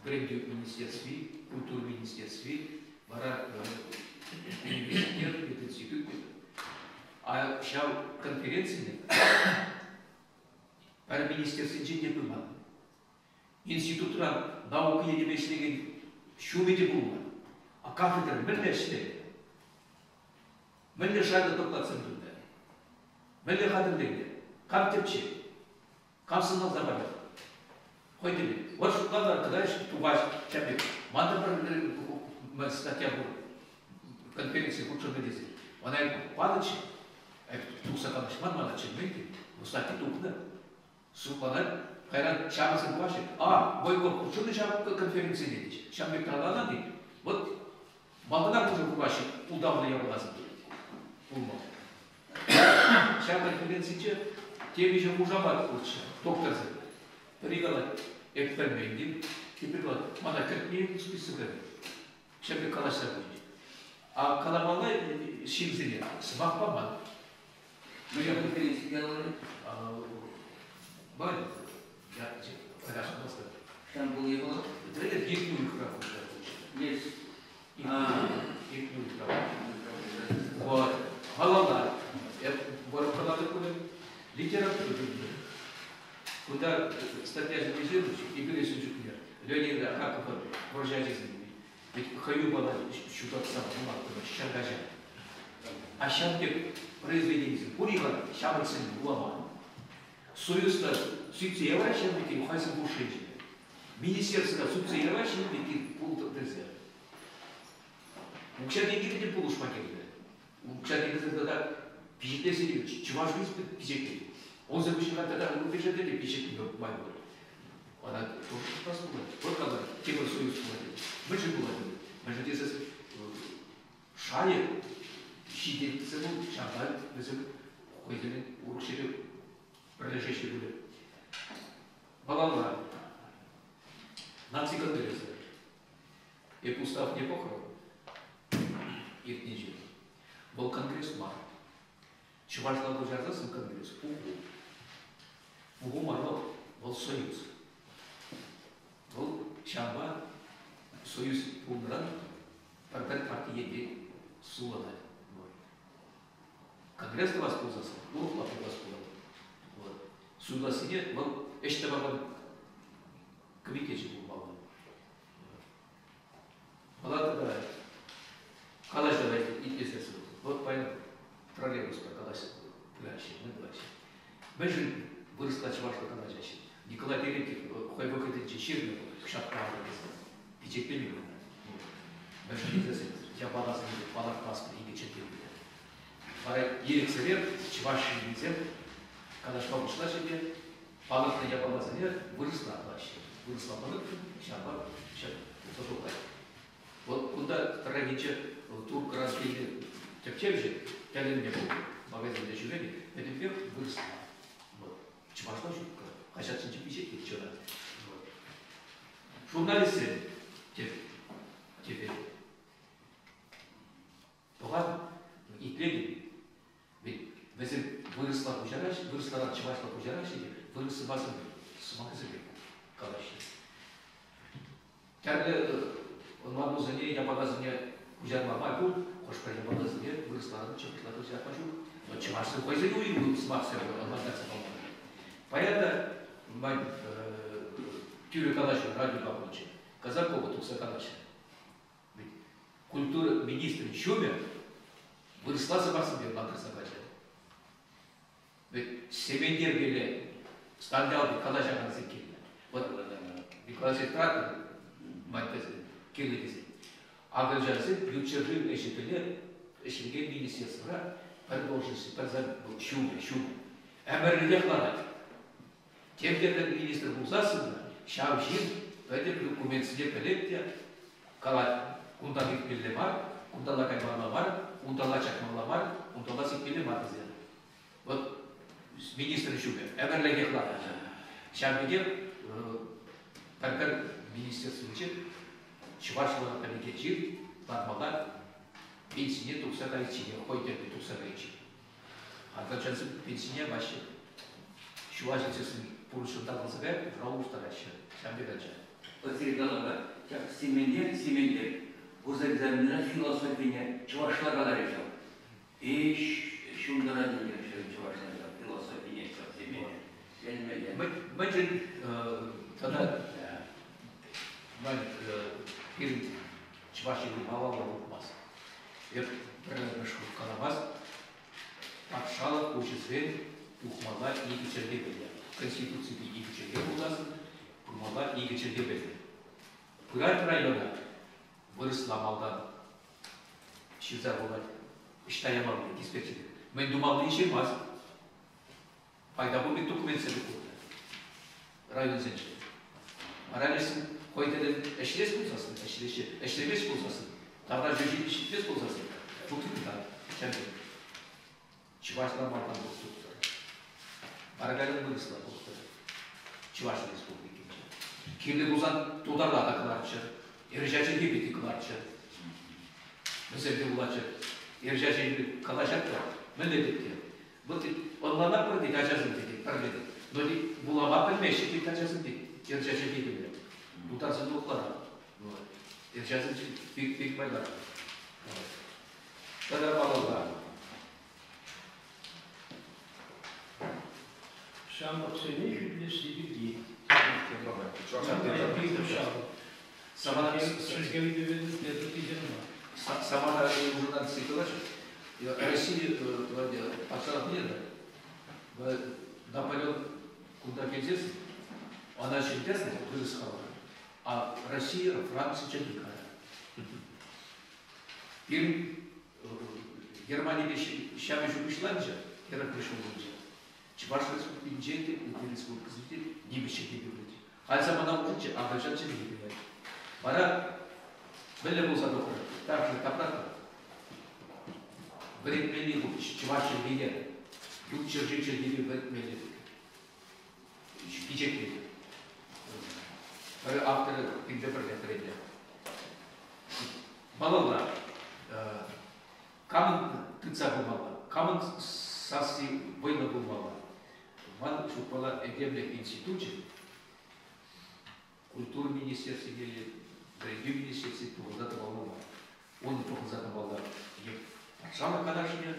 S2: Вӗрентӳ министерстви, культура министерстви, вара университет, пединститут. А ҫав конференцине пӗр министерствинчен те пыман. Институтра наука енӗпе ӗҫлекен ҫумӗ те пулман. А кафедра мӗнле ӗҫленӗ? Мӗнле шайлӑ докладсем тунӑ? Мӗнле хатӗрленнӗ? Кам тӗпчет? Кам сӑнласа парать? Хӑй тӗллӗн. Вот шутланар, кӑна тухать ҫав пек. Ман та пӗр статья пур. Конференцие хутшӑннӑ тесе. Ӑна панӑччӗ. Тухса калаҫман мана чӗнмен те. Ну, статья тухнӑ. Шутланать. Кайран ҫамрӑксем пухаҫҫӗ. А, Бойко хутшӑннӑ ҫав конференцине тет. Ҫав пек тӑраланӑ тет. Вот малтанах уже кураҫҫӗ ултавлӑ япаласем тет. Пулма. Ҫав конференцинче темиҫе хушамат пурччӗ, докторсем. Пӗри калать, эп пӗлмен тет, тепри калать, мана кӗртмен списока. Ҫав пек калаҫса пычӗҫ. А каламалла ҫынсене сӑмах паман.
S9: Мӗнле конференци делали?
S2: Бай, я калаҫмастӑп.
S9: Там был его?
S2: Это иртнӗ уйӑхра пулса.
S9: Есть.
S2: Иртнӗ уйӑхра. Вот. Малалла. Эп вӑрӑм пулӗ. Литература пирки. Кунта статья ҫырнӑ эпир ӗҫӗн чухне Леонид Акакова вӑрҫӑ ачисем ведь хӑю пала ҫутатса вулаттӑмӑр ҫӗр каҫа. А ҫав пек произведенисем пур-и-ха ҫамрӑксем вулама? Союзра сӳтсе яваҫҫӗ пирки хайсем хушшинче. Министерствӑра сӳтсе яваҫҫӗ пирки пултӑр тесе. Укҫа-тенкӗпе те пулӑшма кирлӗ. Укҫа-тенкӗсӗр тата пичетлесе те чӑваш пичетлет. Унсӑр пуҫне тата рубежӗ те пичетлеме май пур. Ӑна тоже шутлас пулать. Вот когда тепӗр союз пулать. Мӗншӗн пулать? Мӗншӗн тесе шайӗ ҫитет вӗсем ҫавна вӗсем хӑйсене урӑх ҫӗре пӗрлешеҫҫӗ пулӗ. Малалла. Наци конгресӗ. Эп уставне пӑхрӑм иртнинче. Вӑл конгресс мар. Чӑвашла куҫарсассӑн конгресс пуху. Пуху мар вӑл, вӑл союз. Вӑл ҫавӑнпа союз пулнӑран пӗр-пӗр парти енне сулӑнать. Вот. Конгресс тӑвас пулсассӑн урӑхла пулас пулать. Вот. Суйлассине вӑл ӗҫ тӑвакан комитечӗ пулмалла. Палатӑра калаҫӑва итлесе вот паян троллейбуспа калаҫса пыраҫҫӗ, мӗн тӑваҫҫӗ. Мӗншӗн вырӑсла чӑвашла калаҫаҫҫӗ? Николай Терентьев хӑй вӑхӑтӗнче ҫырнӑ ҫак тесе пичетлемен ӑна. Мӗншӗн тесен япаласене палӑртмастпӑр икӗ чӗлхепе. Вара ирӗксӗрех чӑваш ҫыннисем калаҫма пуҫлаҫҫӗ те палӑртнӑ япаласене вырӑсла калаҫҫӗ. Вырӑсла палӑртнӑ, ҫавӑнпа ҫак пулса тухать. Вӑл кунта пӗррехинче туркӑран килнӗ тӗпчевҫӗ тӗлӗннӗ пулнӑ. Магазинта ҫӳренӗ, пӗтӗмпех вырӑсла. Вот. Чӑвашла ҫуккӑ. Хаҫатсенче пичетлетчӗ ӑна. Вот. Журналистсем теп, теперь. Пӑхатӑп, итлетӗп. Ведь вӗсем вырӑсла куҫараҫҫӗ, вырӑсларан чӑвашла куҫараҫҫӗ те вырӑс сӑмахӗсемпе калаҫҫӗ. Тӗрлӗ ӑнланусене, япаласене куҫарма май пур, хӑш-пӗр япаласене вырӑсларан чӑвашла куҫарма ҫук. Но чӑвашсем хӑйсен уйрӑм сӑмахсем ӑнлантарса паман. Паян та ман тӳрӗ калаҫу радиопа пулчӗ. Казакова тухса калаҫрӗ. Культура министрӗн ҫумӗ вырӑсла сӑмахсемпе ӑнлантарса пачӗ. Вӗт Сементерпеле Станьялти калаҫакансем килнӗ. Вот Николай Сетратов кирлӗ тесе. Акӑлчансем ют ҫӗршыв ӗҫӗпеле ӗҫлекен министерствӑра пӗр должность, пӗр ҫумӗ, ҫумӗ. Ӗмӗрлӗхех ларать. Тем тӗрлӗ министр пулсассӑн та ҫав ҫын пӗтӗм документсене пӗлет те калать, кунтан иртмелле мар, кунталла каймалла мар, унталла чакмалла мар, унталла сикмелле мар тесе. Вот министр ҫумӗ ӗмӗрлӗхех ларать. Ҫав пекех пӗр-пӗр министерствинче чӑвашла пӗлекен ҫын лармалла пенсине тухса кайичченех, хӑй тӗллӗн тухса кайиччен. Акӑлчансем пенсине ямаҫҫӗ. Ҫула ҫитсессӗн пурнӑҫшӑн татӑлса каять, вара улӑштараҫҫӗ. Ҫавӑн пек ача.
S9: Василий каланӑ, ҫак Сементер, Сементер госэкзаменра философине чӑвашла каларӗ ҫав. Ӗҫ ҫунтарать ӗнтӗ чӑвашла ҫав философине ҫав Сементер. Тӗлӗнмелле.
S2: Мӗншӗн тата пирӗн чӑваш чӗлхи малалла утмасть? Эп пӗрремӗш хут каламасть. Патшалӑх пуҫӗсен тухмалла икӗ чӗлхепе. Конституципе икӗ чӗлхе пулсассӑн пымалла икӗ чӗлхепе. Пырать района вырӑсла малтан ҫырса хурать. Ӑҫта ямалли диспетчер. Мӗн тумаллине ҫырмасть. Пайта пур пек документсем пулнӑ районсенче. Вара лешсем хӑй тӗллӗн ӗҫлес пулсассӑн ӗҫлеҫҫӗ, ӗҫлемест пулсассӑн, тавра ҫитмест пулсассӑн, тухтӑр ҫав пек. Чӑвашла малтан тухтӑр. Вара кайран вырӑсла тухтӑр. Чӑваш Республикинче. Кирлӗ пулсан тутарла та кӑларччӑр, эрҫа чӗлхипе те кӑларччӑр. Вӗсем те вулаччӑр. Эрҫа чӗлхипе калаҫать та, мӗнле тет те. Вӑл тет, ӑнланатпӑр тет ачасем тет, пӗрле тет. Но тет, вулама пӗлмеҫҫӗ тет ачасем тет, эрҫа чӗлхи пӗлме. Тутарсем ухлара. Эрҫасем пик пик майлар. Тата малалла.
S4: Ҫамрӑксене хӳтлесси пирки.
S2: Самана журналисты калаҫать. Россия патшалӑх мира Наполеон кунта килсессӗн, ӑна ҫӗнтернӗ вырӑс халӑхӗ, а Россия Франци чӗнни кая. Пирӗн Германипе ҫапӑҫу пуҫланчӗ, хӗрӗхмӗш ҫулсенче. Чӑваш Республикинче те, ытти республикӑсенче те нимӗҫ чӗлхи пырать. Халь самана улшӑнчӗ, акӑлчан чӗлхи пырать. Вара мӗнле пулса тухрӗ? Также тапратнӑ. Вӗрентмелли пур чӑваш чӗлхине, ют ҫӗршыв чӗлхипе вӗрентмелли пичетлет. Пӗр авторӗ пинпе пӗрле вӗрентет. Малалла. Камӑн тытса пымалла, камӑн сасси вӑйлӑ пулмалла? Ман шутпала этемлӗх институчӗ культура министерствине е вӗрентӳ министерстви пухӑнса тӑмалла мар. Унӑн пухӑнса тӑмалла е патшалӑх канашне,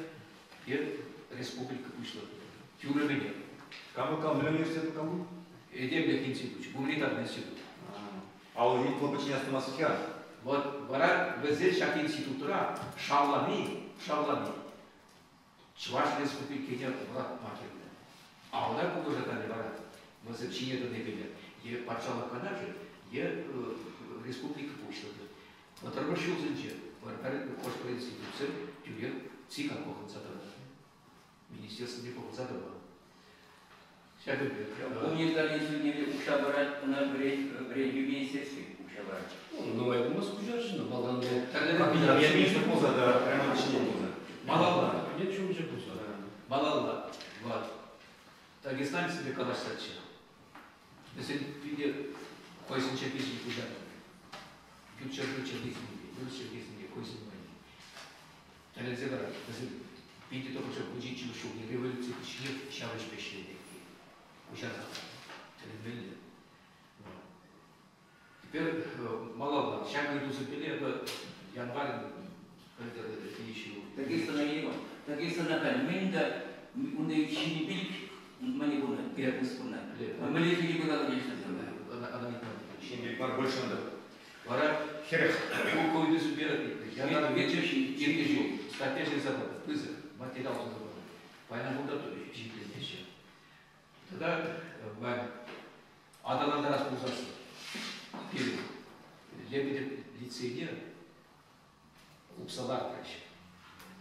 S2: е республика пуҫлӑхне. Тӳрремӗнех.
S5: Кам кам университет кому?
S2: Этемлӗх институчӗ, гуманитарный институт.
S5: А ол вӑл подчиняться тумасть-ха.
S2: Вот вара вӗсен ҫак институтра шавлани, шавлани Чӑваш Республикине вӑратма кирлӗ. А ӑна пулӑшаканӗ вара вӗсем ҫине тӑнипеле е патшалӑх канашӗ, е республика пуҫлӑхӗ. Вӑтӑрмӗш ҫулсенче хӑш-пӗр институтсем тӳрех ЦИКа пӑхӑнса тӑнӑ. Министерствӑне пӑхӑнса тӑман. Ҫакӑн пек.
S9: Гуманитари институтне укҫа парать, ӑна вӗрентӳ министерстви укҫа парать.
S4: Нумай пулмасть куҫарҫӑ, малтан
S5: Кабинет министр пулса та прямо ӗҫне пулса.
S2: Малалла.
S4: Кабинет ҫумӗнче пулса.
S2: Малалла. Вот. Дагестанецсемпе калаҫсаччӗ. Вӗсен питӗ хӑйсен чӗлхисене куҫарнӑ. Ют ҫӗршыв чӗлхисене, вырӑс чӗлхисене хӑйсен валли. Тӗлӗнсе тӑрать. Вӗсем питӗ тӑрӑшса 17 ҫулхи революци хыҫҫӑнах ҫав ӗҫпе ӗҫленӗ. Куҫарса тӗлӗнмелле. Теперь малалла. Ҫак ыйтусемпе эпӗ январӗн пӗлтернӗ ҫул.
S9: Дагестана илме. Дагестана халь мӗн та унта ҫинӗ пилӗк мӗне пулнӑ, перепись пулнӑ. Мӗнле ҫине пыралӑ
S5: Ҫын пек мар больше унта.
S2: Вара
S5: 40.
S2: Ку ыйтусемпе январь иртнӗ ҫул статья ҫырса панӑ, пысӑк материал ҫырса панӑ. Паян кунта ҫитленеҫҫӗ. Тата аталантарас пулсассӑн пирӗн Лебедев лицейне хупса лартрӗҫ.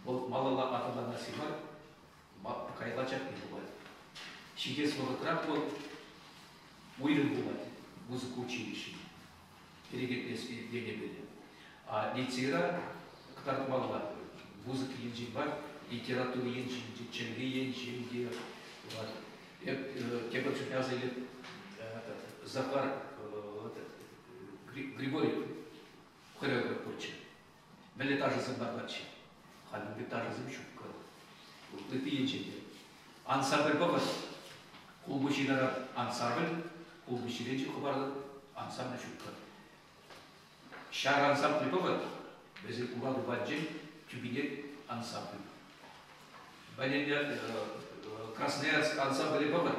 S2: Вӑл малалла аталанасси мар, каялла чакни пулать. Ҫитес вӑхӑтрах вӑл уйрӑм пулать музыка училищине перекетлес енӗпе. А лицейра кӑтартмалла музыка енчен мар, литература енчен те, чӗлхе енчен те. Эп тепӗр чухне аса илеп Захар Григорьев хореограф пурччӗ. Мӗнле ташӑсем лартатчӗ. Халь ун пек ташӑсем ҫуккӑ. Ытти енчен те. Ансамбль пӑхӑр. Хулпуҫҫи таран ансамбль, хулпуҫҫирен те хӑпарнӑ ансамбль ҫуккӑ. Ҫар ансамбль пӑхӑр. Вӗсен ура тупанчен тӳпине ансамбль. Валерия Красноярск ансамблӗ пӑхӑр.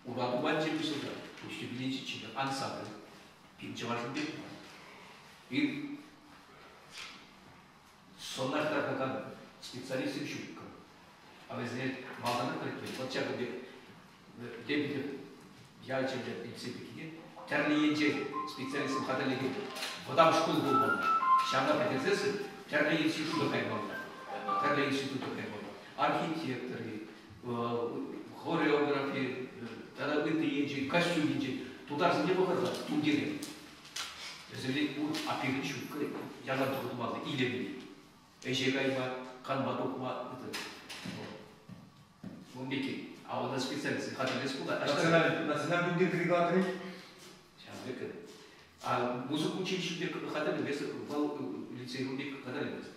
S2: Ура тупанчен пуҫласа пуҫ тӳпине ҫитнӗ ансамбль. Пин чӑвашӑн пек мар. Пир сӑнар тӑракан специалистсем ҫуккӑ. А вӗсене малтанах пӗлетпӗр. Вот ҫакӑн пек Лебедев ячӗллӗ илсе пеккине тӗрлӗ енчен специалистсем хатӗрлекен вӑтам шкул пулмалла. Ҫавна пӗтерсессӗн тӗрлӗ института каймалла. Тӗрлӗ института каймалла. Архитекторы, хореографи тата ытти енчен, костюм енчен тутарсене пӑхӑр-ха тумтире. Вӗсемле пур аппирӗн ҫуккӑ ялан тӑхӑнмалли илемли. Ӗҫе кайма, канма тухма. Ун пекки. А у нас специалисты хатӗрлес пулать.
S5: Национальный тумтир калатрӗ?
S2: Ҫавӑн пек. А музыка училищинче хатӗрлемес, вӑл лицей пек хатӗрлемес.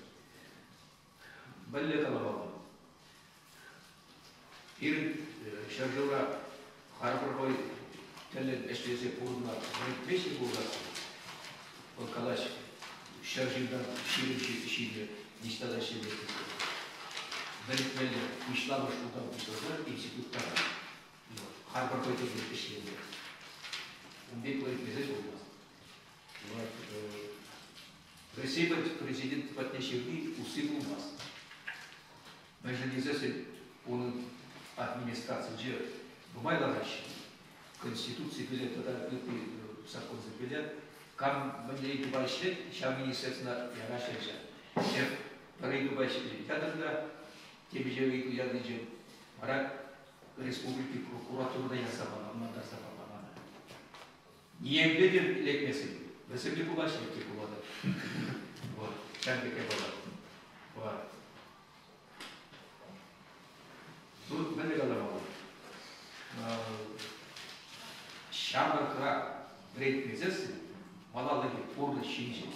S2: Мӗнле каламалла? Пирӗн ҫӗршывра харпӑр хӑй тӗллӗн ӗҫлесе пурӑнма вӗрентмеҫҫӗ пулсассӑн, вӑл калаҫ, 100 ҫынтан 20 ҫынӗ ниҫта та ӗҫлемест тесе. Вӗрентмелле пуҫламӑш шкултан пуҫласа институт таран. Харпӑр хӑй тӗллӗн ӗҫлеме. Ун пек вӗрентмесен пулмасть. Россия президент патне ҫырни усси пулмасть. Мӗншӗн тесессӗн унӑн администрацинче нумай лараҫҫӗ. Конституципеле тата ытти законсемпеле кам мӗнле ыйтупа ӗҫлет, ҫав министерствӑна яраҫҫӗ ӗҫе. Эп пӗр ыйтупа ятӑм та, темиҫе ыйту янинчен вара республики прокуратурӑна ярса пама, ӑнлантарса пама мана. Ниепле те лекмесен, вӗсем те пулаҫҫӗ, те пулатӑп. Вот, ҫав пек япала. Вот. Тут мӗнле каламалла? Ҫамрӑкра вӗрентмесессӗн малаллахи пурнӑҫ ҫинчен,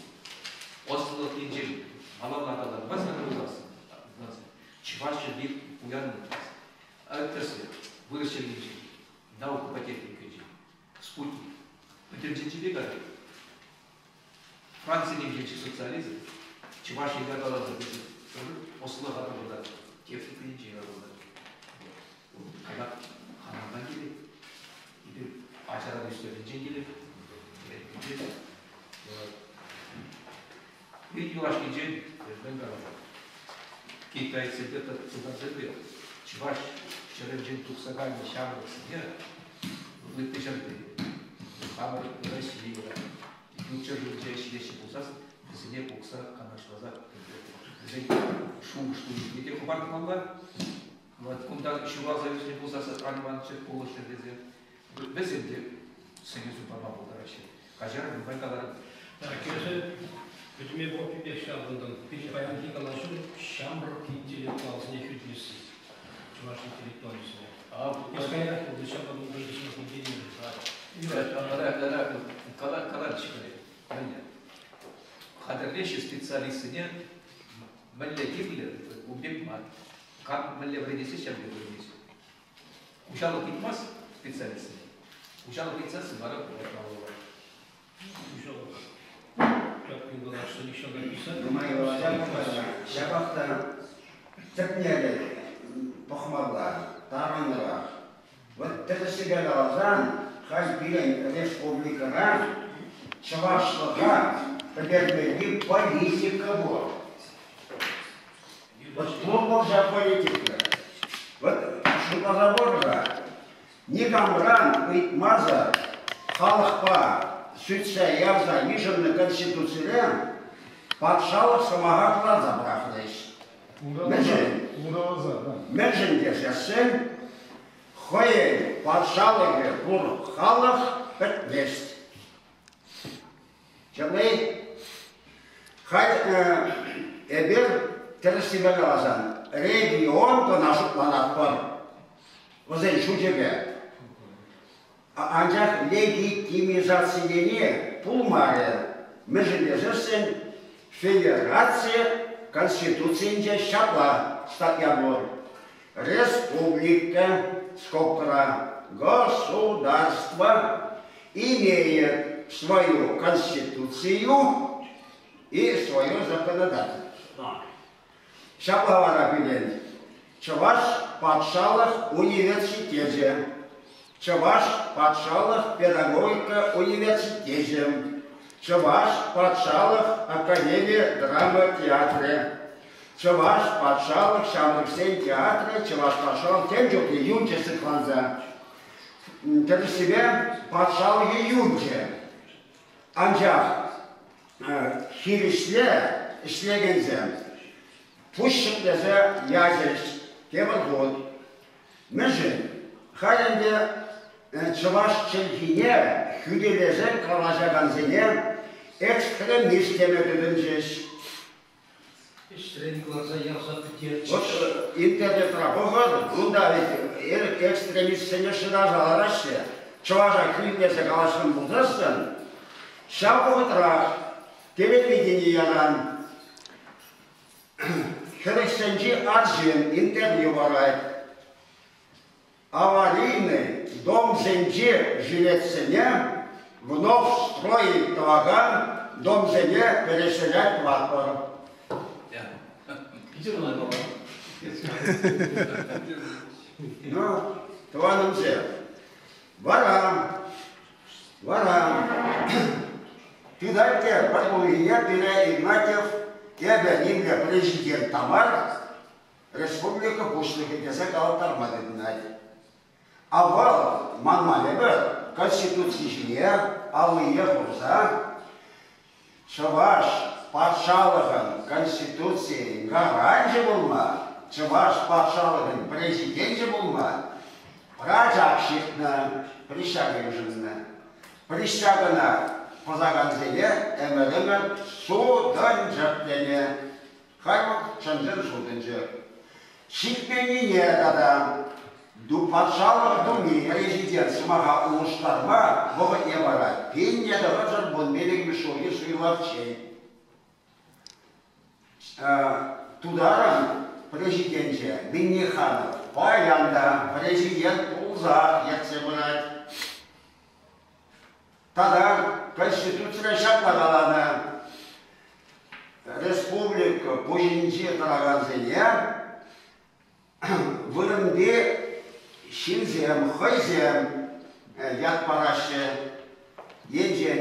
S2: ӑслӑлӑх енчен малалла аталанмасан пулсассӑн, чӑваш чӗлхи пуян пулмасть. Тӗслӗх, вырӑс чӗлхинчен, наукӑпа техникинчен, спутник. Пӗтӗм тӗнчипе калать. Франци нимӗҫӗнчи социализм Чӑваш Енре аталанса пычӗ. Ӑслӑха тӑвӑнать, техника енчен аталанать. Кайран ханран килет. Эпир ачаран ӳстернинчен килет. Пир юлашкинчен мӗн калама? Китайцсемпе тутарсемпе чӑваш ҫӗрӗнчен тухса кайнӑ ҫамрӑксене ытти ҫӗрте хамӑр Российӑра ют ҫӗршывсенче ӗҫлеҫҫӗ пулсассӑн вӗсене пухса канашласа вӗсен шухӑш-туйӑмне те хӑпартмалла. Вот кунта ҫуралса ӳснӗ пулсассӑн Иван Иванович пулӑшрӗ тесе. Вӗсем те сӗнӳсем пама пултараҫҫӗ. Каҫарӑр, нумай каларӑм.
S4: Кӗрсе пӗтӗме копипех ҫаврӑнтӑм. Пирӗн паянхи калаҫу ҫамрӑк интеллектуалсене хӳтӗлесси. Чӑваш интеллектуалӗсене. Эс каярах пулнӑ, ҫапла
S2: Каларччӗ мӗнле хатӗрлеҫҫӗ специалистсене мӗнле кирлӗ, ун пек мар. Кам мӗнле вӗренесси ҫав пек вӗренес. Хуҫалӑх ыйтмасть специалистсене. Хуҫалӑх ыйтсассӑн вара пулать малалла.
S4: Хуҫалӑх ҫак калаҫса нихҫан та писать.
S1: Ҫапах та тӗпне пӑхмалла, тарӑнрах. Вот тӗрӗссипе каласан, халь пирӗн республикӑра чӑвашлӑха пӗтермелли политика пур. Вот пур вӑл ҫав политика. Вот шутласа пӑхӑр-ха, никамран ыйтмасӑр халӑхпа сӳтсе явса йышӑннӑ Конституцире патшалӑх сӑмаха кӑларса пӑрахрӗҫ. Мӗншӗн? Мӗншӗн тесессӗн хӑйӗн патшалӑхӗ пур халӑх пӗтмест. Чӑнни, халь эпир тӗрӗссипе каласан регион кӑна шутланатпӑр вӗсен шучӗпе. Анчах легитимизацилени пулмарӗ. Мӗншӗн тесессӗн федераци Конституцийӗнче ҫапла статья пур. Республика, скобкӑра, государство имеет свою конституцию и свое законодательство. Ҫапла вара пирӗн Чӑваш патшалӑх университечӗ, Чӑваш патшалӑх педагогика университечӗ, Чӑваш патшалӑх академи драма театрӗ, Чӑваш патшалӑх ҫамрӑксен театрӗ Чӑваш патшалӑх тем чухлӗ юлчӗ сыхланса. Тӗрӗссипе патшалӑхӗ юлчӗ. Анчах хирӗҫле ӗҫлекенсем пуҫ ҫӗклесе ячӗҫ тепӗр хут. Мӗншӗн? Халь ӗнтӗ чӑваш чӗлхине хӳтӗлесе калаҫакансене экстремист теме тытӑнчӗҫ.
S4: Ӗҫрен кӑларса ярса пӗтерчӗҫ.
S1: Вот интернетра пӑхӑр, унта ведь экстремистсене шыраса лараҫҫӗ. Чӑваша хӳтӗлесе калаҫрӑм пулсассӑн, ҫав вӑхӑтрах телевидени яран хӗрӗхсенчи арҫын интервью парать. Аварийный домсенчи жилетсене вновь строить тӑвакан домсене переселять тӑватпӑр. Ну, тӑванӑмсем, вара, вара тытать те пӗр кунхине пире Игнатьев эпӗ нимле президент та мар, республика Пуҫлӑхӗ тесе калаттарма тытӑнать. А вӑл манма эпӗ Конституци ҫине аллине хурса Чӑваш патшалӑхӑн Конституцийӗн гаранчӗ пулма, Чӑваш патшалӑхӗн президенчӗ пулма прачак ҫыртнӑ, присяга йышӑннӑ. Присягӑна пӑсакансене ӗмӗр-ӗмӗр сутӑнчӑк тенӗ. Халь вӑл чӑн-чӑн сутӑнчӑк. Ҫитменнине тата Патшалӑх Думи президент сӑмаха улӑштарма вӑхӑтне парать. 1915 ҫулхи суйлавччен. Тутарӑн президенчӗ Минниханов паян та президент пулсах ертсе пырать. Тата Конституцире ҫапла каланӑ: республика пуҫӗнче тӑракансене вырӑнти ҫынсем хӑйсем ят параҫҫӗ. Енчен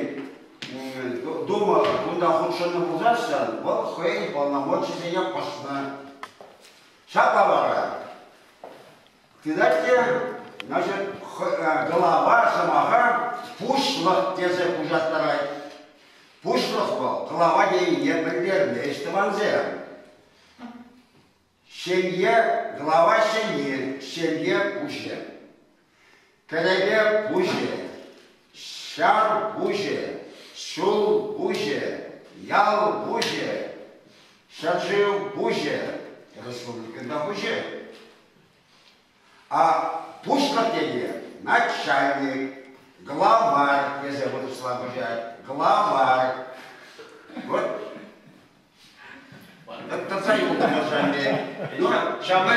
S1: Дума кунта хутшӑннӑ пулсассӑн, вӑл хӑйӗн полномочисене пӑснӑ. Ҫапла вара Тытать те, значит, глава сӑмаха пуҫлӑх тесе пуҫаттарать. Пуҫлӑх вӑл глава тенине пӗлтермест тӑвансем. Ҫемье глава ҫемйи, ҫемье пуҫӗ. Кӗреке пуҫӗ, ҫар пуҫӗ, ҫул пуҫӗ, ял пуҫӗ, ҫӗршыв пуҫӗ, республикӑн та пуҫӗ. А пуҫлӑх тени начальник, главарь тесе вырӑсла куҫать. Главарь. Вот Тӑрса юлтӑмӑр ҫамре. Ну, ҫавна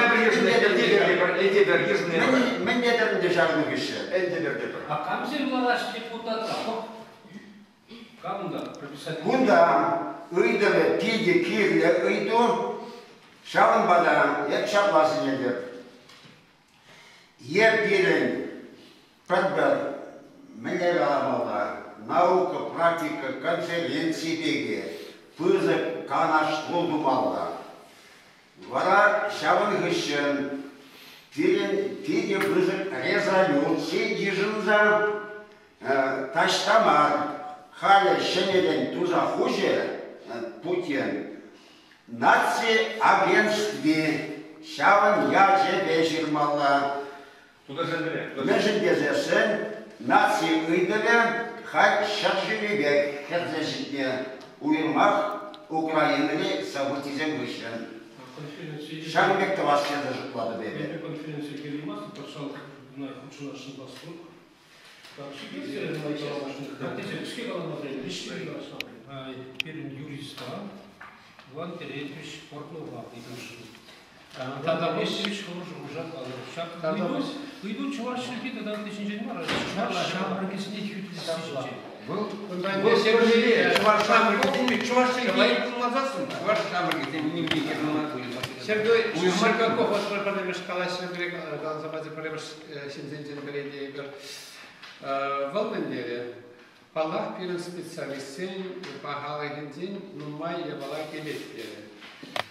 S1: мӗн тетӗр ӗнтӗ ҫакӑн хыҫҫӑн?
S5: Элтепер тепӗр.
S4: А камсем лараҫ депутата? Кам унта прописать?
S1: Кунта ыйтӑвӗ питӗ кирлӗ ыйту. Ҫавӑнпа та эп ҫапла сӗнетӗп. Е пирӗн пӗр-пӗр мӗнле каламалла, наука, практика конференци пекки пысӑк канашлу тумалла. Вара ҫавӑн хыҫҫӑн пирӗн питӗ пысӑк резолюци йышӑнса таҫта мар, халӗ ҫӗнӗрен туса хучӗ Путин Наци агентстви ҫавӑн ячӗпе ҫырмалла. Мӗншӗн тесессӗн наци ыйтӑвӗ халь ҫӗршывӗпе хӗрсе ҫитнӗ, уйрӑмах Украинӑри событисем хыҫҫӑн. Ҫавӑн пек тӑвас тесе шутлатӑп эпӗ.
S4: Эпӗ конференцие килейместӗп, патшалӑх хутшӑнасшӑн пас Пирӗн юриста Иван Терентьевич Портнова ыйтусшӑн. Тата Васильевич хӑрушӑ хушак Ҫак ыйту чӑваш чӗлхи тата ытти ҫинчен мар, чӑваш ҫамрӑкӗсене хӳтӗлесси ҫинчен.
S7: Вӑл чӑваш ҫамрӑкӗсем чӑваш чӗлхи пулмасассӑн чӑваш ҫамрӑкӗсем нимпе кирлӗ мар.
S10: Сергей Щербаков пӗрремӗш калаҫрӗ, каласа пачӗ пӗрремӗш ҫынсенчен пӗри тейӗпӗр. Вӑл мӗн терӗ? Паллах, пирӗн специалистсен пахалӑхӗнчен нумай япала килет терӗ.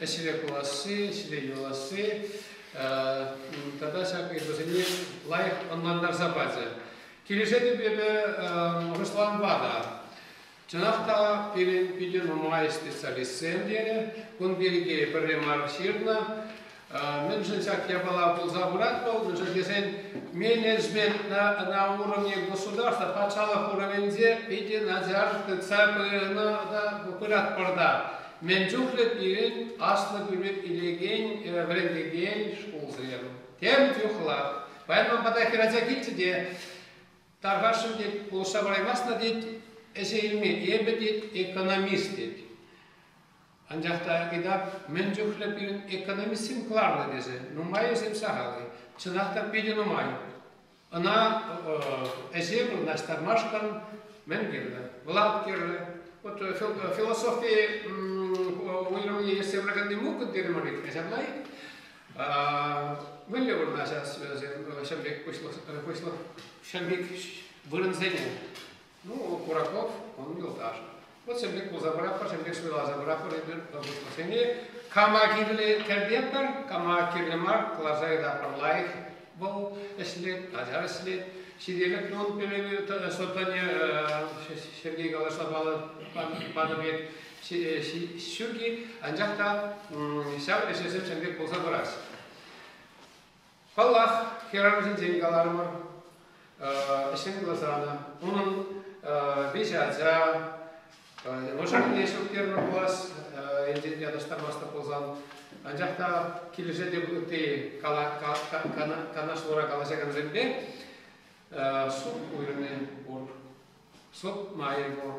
S10: Ӗҫре пуласси, ӗҫре юласси тата ҫак ыйтусене лайӑх ӑнлантарса пачӗ. Килӗшетӗп эпӗ Русланпа та. Чӑнах та, пирӗн питӗ нумай специалистсем терӗ. Кун пирки пӗрре мар ҫырнӑ. Мӗншӗн ҫак япала пулса пырать вӑл? Мӗншӗн тесен менеджмент на уровне государства, патшалӑх уровеньте питӗ начар тытса пынӑ та пыратпӑр та. Мӗн чухлӗ пирӗн аслӑ пӗлӳ илекен, вӗрентекен шкулсем. Тем чухлах. Паян ман пата хӗрача килчӗ те Тархасшӑн тет, пулӑшса параймастна тет, ӗҫе илме эпӗ тет, экономист тет. Анчах та ыйтап, мӗн чухлӗ пирӗн экономистсем кӑларнӑ тесе, нумай-и сахал-и? Чӑнах та питӗ нумай. Ӑна ӗҫе вырнаҫтармашкӑн мӗн кирлӗ? Влад кирлӗ. Вот философи уйрӑмне ертсе пыраканни Мукин терӗмӗр вӗт, ҫапла-и? Мӗнле вырнаҫас вӗсем ҫав пек пуҫлӑх, пуҫлӑх ҫав пек вырӑнсене? Ну, Кураков, он юлташ. Вот ҫав пек пулса пыратпӑр, ҫав пек суйласа пыратпӑр эпир пуҫлӑхсене. Кама кирлӗ кӗртетпӗр, кама кирлӗ мар, кӑларса йӑтатпӑр. Лайӑх вӑл ӗҫлет, начар ӗҫлет. Ҫителӗклӗ ун пӗлӗвӗ Сотане Сергей каласа панӑ пек ҫук-и, анчах та ҫав ӗҫӗсем ҫав пек пулса пыраҫҫӗ. Паллах, хӗрарӑм ҫинчен каларӑмӑр, ӗҫрен кӑларса Унӑн виҫӗ ача, мӑшӑрне ҫук терӗмӗр пулас, енчен ятӑштармастӑп пулсан. Анчах та килӗшетӗп ытти канашлура калаҫакансемпе суд уйрӑмӗ пур. Суд майӗ пур.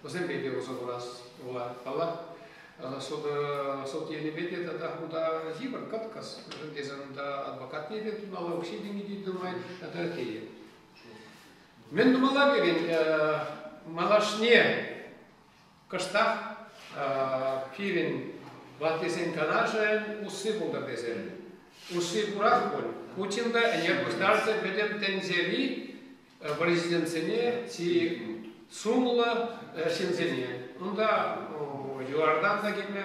S10: Вӗсемпе те усӑ курас пулать. Паллах, суд, суд енӗпе те тата унта йывӑр, кӑткӑс. Мӗншӗн тесен унта адвокатне те тумалла, укҫи-тенки те нумай тата ытти те. Мӗн тумалла пирӗн? Малашне кӑштах пирӗн ваттисен канашӗн усси пултӑр тесен. Усси пурах пуль. Путин та ӗнер пуҫтарчӗ пӗтӗм тӗнчери президентсене, чи сумлӑ ҫынсене. Унта ЮАРтан та килнӗ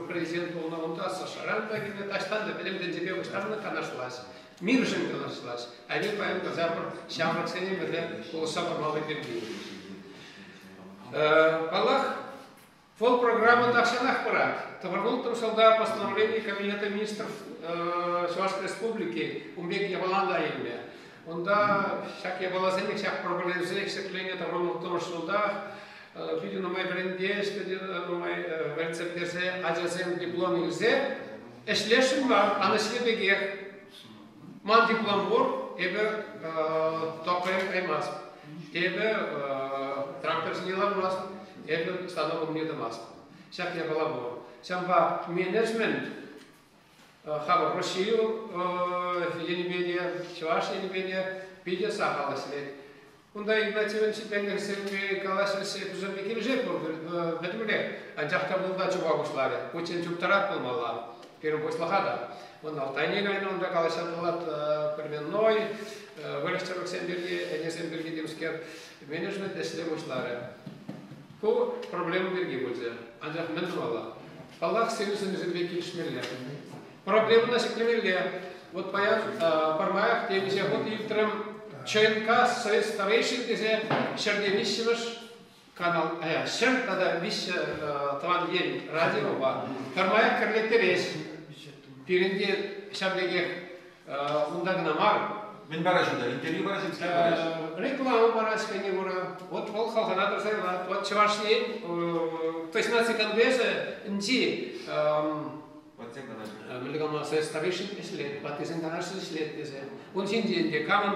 S10: президент пулнӑ, унта США-ран та килнӗ, таҫтан та пӗтӗм тӗнчепе пуҫтарнӑ канашлаҫ. Миршӗн канашлаҫ. А эпир паян кӑсапӑр ҫамрӑксене мӗнле пулӑшса пымалли пирки. Паллах, Вӑл программа тахҫанах пырать. Тӑхӑрвулттӑм ҫулта постановлени Кабинета министров Чӑваш Республики ун пек япалан та илнӗ. Унта ҫак япаласенех, ҫак проблемӑсенех ҫӗкленӗ тӑхӑрвулттӑмӗш ҫултах питӗ нумай вӗрентес, питӗ нумай вӗрентсе пӗтерсе ачасем диплом илсе ӗҫлесшӗн мар, анӑҫри пекех. Ман диплом пур, эпӗ токарем каймастӑп. Эпӗ трактор ҫине лармастӑп, эпӗ станок умне тӑмастӑп. Ҫак япала пур. Ҫавӑнпа менеджмент хамӑр Россия енӗпе те, Чӑваш енӗпе те питӗ сахал ӗҫлет. Унта Игнатьевӑн ҫитменлӗхсемпе калаҫрӗҫ, вӗсемпе килӗшет вӑл пӗтӗмлех. Анчах та вӑл та чупа пуҫларӗ. Путин чуптарать пулмалла. Пирӗн пуҫлӑха та. Вӑл Алтайне кайнӑ, унта калаҫса тӑлать племенной, выльӑх-чӗрлӗхсем пирки, ӗнесем пирки темскер. Менеджмент ӗҫле пуҫларӗ. Ку проблема пирки пулчӗ. Анчах мӗн тумалла? Паллах, сирӗн сӗнӳсемпе килӗшмелле. Проблемӑна ҫӗклемелле. Вот паян пӗрмаях темиҫе хут илтрӗм ЧНК Совет старейшин тесе ҫӗрте виҫҫӗмӗш канал, ҫӗр тата виҫҫӗ тӑван ен радиопа пӗрмаях кӗрлеттереҫ. Пирӗн те ҫав пекех унта кӑна мар.
S5: Мӗн параҫ унта? Интервью параҫ, мӗскер параҫ?
S10: Реклама параҫ хӑйне кура. Вот вӑл халхана тӑрса юлать. Вот Чӑваш Ен, то есть наци конгресӗ ӗнчи Мӗнле калама, старейшин ӗҫлет, ваттисен канашӗ ӗҫлет тесе. Ун ҫинчен те камӑн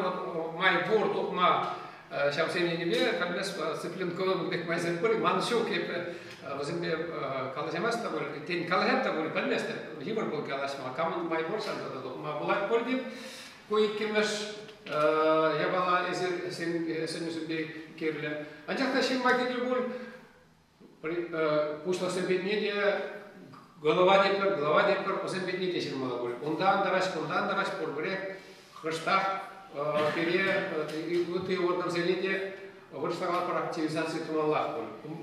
S10: май пур тухма ҫавсен енӗпе Калмес Цыпленковӑн пек майсем пур, ман ҫук, эпӗ вӗсемпе калаҫамасть та пуль, тен, калаҫать та пуль, пӗлместӗп, йывӑр пул калаҫма. Камӑн май пур ҫавна та тухма пулать пуль теп. Ку иккӗмӗш япала эсир сӗнӳсемпе кирлӗ. Анчах та ҫырма кирлӗ пуль, Пуҫлӑхсем патне те голова тетпӗр, глава тетпӗр, вӗсем патне те ҫырмалла пуль. Унтан тӑраҫ, кунтан тӑраҫ, пурпӗрех кӑштах пире ытти органсене те вырӑсла калатпӑр активизаци тумаллах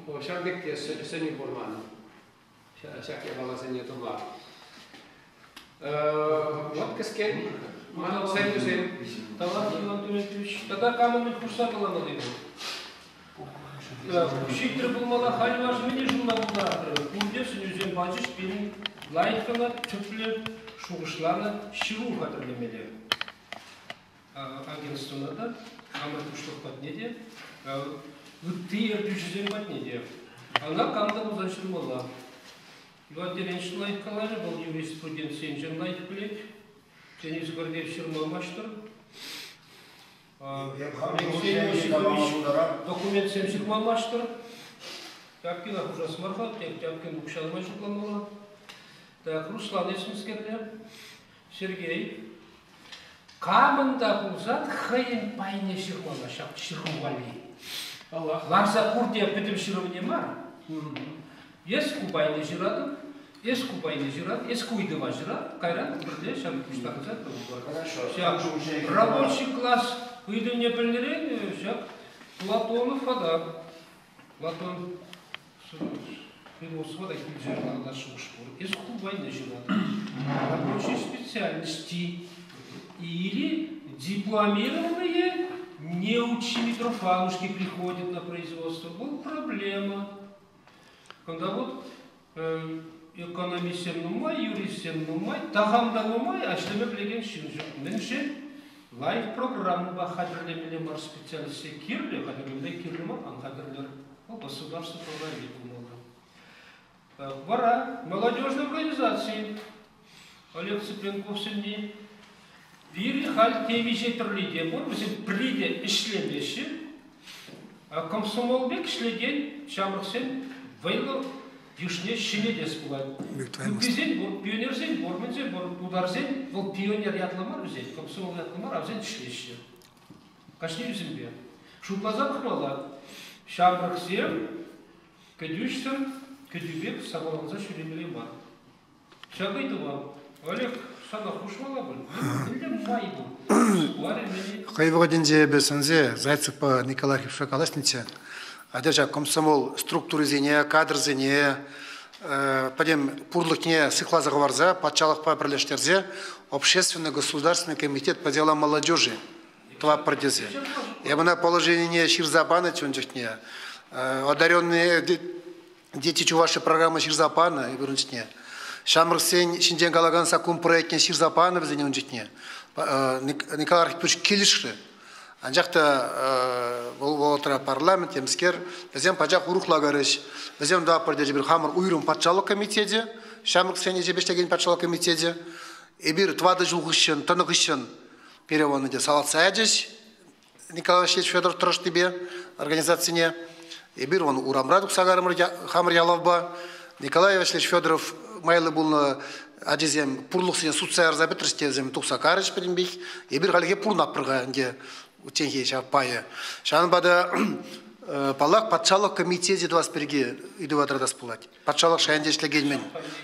S10: пуль. Ҫав пек те сӗнӳ пур манӑн ҫак япаласене тума. Вот кӗскен манӑн сӗнӳсем.
S4: Тавах, Иван Дмитриевич. Тата камӑн хушса каламалли пур? Ҫитрӗ пулмалла, халь ваш мӗне ҫулла пултаратӑр? Пурте сӗнӳсем пачӗҫ, пирӗн лайӑх кӑна тӗплӗ шухӑшланӑ ҫыру хатӗрлемелле. Агентствӑна та, хамӑр пуҫлӑх патне те, ытти ертӳҫӗсем патне те. Ӑна кам та пулсан ҫырмалла. Иван Терентьевич лайӑх каларӗ, вӑл юриспруденцинчен лайӑх пӗлет. Денис Гордеев ҫырма маҫтӑр. Документсем ҫырма маҫтӑр. Тяпкина хушас мар-ха, тек Тяпкин укҫалама шутламалла. Так, Руслан эсмӗскерле, Сергей. Камӑн та пулсан хӑйӗн пайне ҫырмалла ҫак ҫыру валли. Ларса пурте пӗтӗм ҫырӑвне мар. Эс ку пайне ҫыратӑн, эс ку пайне ҫырат, эс ку ыйтӑва ҫырат, кайран пӗрле ҫав пуҫтарӑнса Ҫак рабочий класс ыйтӑвне пӗлнӗрен ҫак Платонов та Платон философа та килсе лартас шухӑш пур. Эс ку пайне ҫыратӑн. Рабочие специальности или дипломированные неучи Митрофанушки приходят на производство. Вот проблема. Кунта вот экономистсем нумай, юристсем нумай, такам та нумай, а ӗҫлеме пӗлекен ҫын ҫук. Мӗншӗн? Лайӑх программӑпа хатӗрлемелле мар специалистсем кирлӗ, хатӗрлемелле кирлӗ мар, ан хатӗрлер. Вӑл государство программи пулмалла. Вара молодежной организации Олег Цыпленков сӗнни. Пирӗн халь темиҫе тӗрли те пур, вӗсем пӗри те ӗҫлемеҫҫӗ. Комсомол пек ӗҫлекен ҫамрӑксен вӑйлӑ йышне ҫӗнетес пулать. Ыттисен пур, пионерсен пур, мӗнсен пур, тутарсен вӑл пионер ятлӑ мар вӗсен, комсомол ятлӑ мар, а вӗсен ӗҫлеҫҫӗ. Кашни ӳсӗмпе. Шутласа пӑхмалла. Ҫамрӑксем кӗтӳҫсӗр кӗтӳ пек сапаланса ҫӳремелле мар. Ҫак ыйтӑва Олег сана хушмалла пуль. Мӗнле май пур?
S3: Хӑй вӑхӑтӗнче эпӗ сӗнсе Зайцевпа Николай Архиповпа калаҫнӑччӗ. Атя ҫак комсомол структурисене, кадрсене, пӗтӗм пурлӑхне сыхласа хӑварса патшалӑхпа пӗрлештерсе общественно-государственный комитет по делам молодежи тӑватпӑр тесе. Эп ӑна положенине ҫырса панӑччӗ ун чухне. Одаренные. Дети Чуваши программа ҫырса панӑ эпир ун чухне. Ҫамрӑксен ҫинчен калакан саккун проектне ҫырса панӑ вӗсене ун чухне. Николай Архипович килӗшрӗ. Анчах та вӑл вӑхӑтра парламент темскер, вӗсем пачах урӑхла карӗҫ. Вӗсем тӑватпӑр тесе эпир хамӑр уйрӑм патшалӑх комитечӗ, ҫамрӑксен ӗҫӗпе ӗҫлекен патшалӑх комитечӗ. Эпир тӑватӑ ҫул хыҫҫӑн, тӑнӑ хыҫҫӑн пире вон ӗнтӗ салатса ячӗҫ. Николай Васильевич Федоров тӑрӑшнипе организацине. Эпир вон урамра тухса карӑмӑр хамӑр ялавпа. Николай Васильевич Федоров майлӑ пулнӑ ачисем пурлӑхсене сутса ярса пӗтрӗҫ те вӗсем тухса карӗҫ пӗтӗмпех. Эпир хальлӗхе пурӑнатпӑр-ха ӗнтӗ утченхи ҫав пайӗ. Ҫавӑнпа та, паллах, патшалӑх комитечӗ тӑвас пирки ыйтӑва тӑратас пулать. Патшалӑх шайӗнче ӗҫлекен-мӗн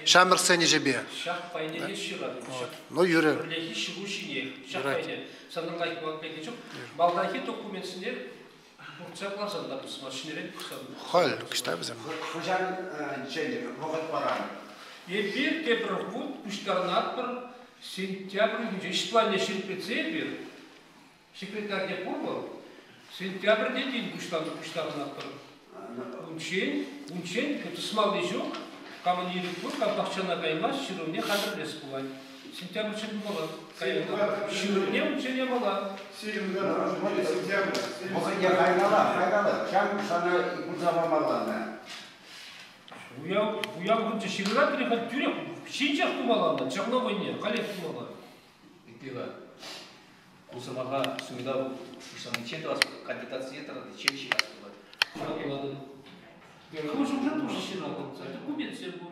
S3: ҫамрӑксен ӗҫӗпе.
S4: Ҫак пайне те ҫырать.
S3: Ну, юрӗ.
S4: Пӗрлехи ҫыру ҫине. Ҫак пайне. Санӑн лайӑх пек чух малтанхи документсене туртса кӑларсан та пусма ҫӗнӗрен пухсан.
S3: Халь кӑҫта вӗсем.
S1: Хӑҫан вӑхӑт паран?
S4: Эпир тепӗр хут пуҫтарӑнатпӑр сентябрь уйӑхӗнче. Ӗҫ планне ҫирӗплетсе эпир секретарьте пур вӑл. Сентябрьте тин пуҫтарӑнатпӑр. Унччен, унччен тӑсмалли ҫук. Камӑн ирӗк пур, кам пахчана каймасть, ҫырӑвне хатӗрлес пулать. Сентябрь чӗн пулать. Ҫырӑвне унччен ямалла.
S1: Вӑхӑтне каймалла, каймалла. Ҫам сана курса памалла.
S4: Уяв, уяв кунччӗ ҫырӑра тӳрех тӳрех ҫинчех тумалла, черновойне, халех тумалла.
S2: Ыйтила. Ку сӑмаха суйлав пуҫланиччен тӑвас кандидатсене тӑратиччен ҫырас пулать.
S4: Хӑш уже тоже ҫыратӑн. Документсем пур.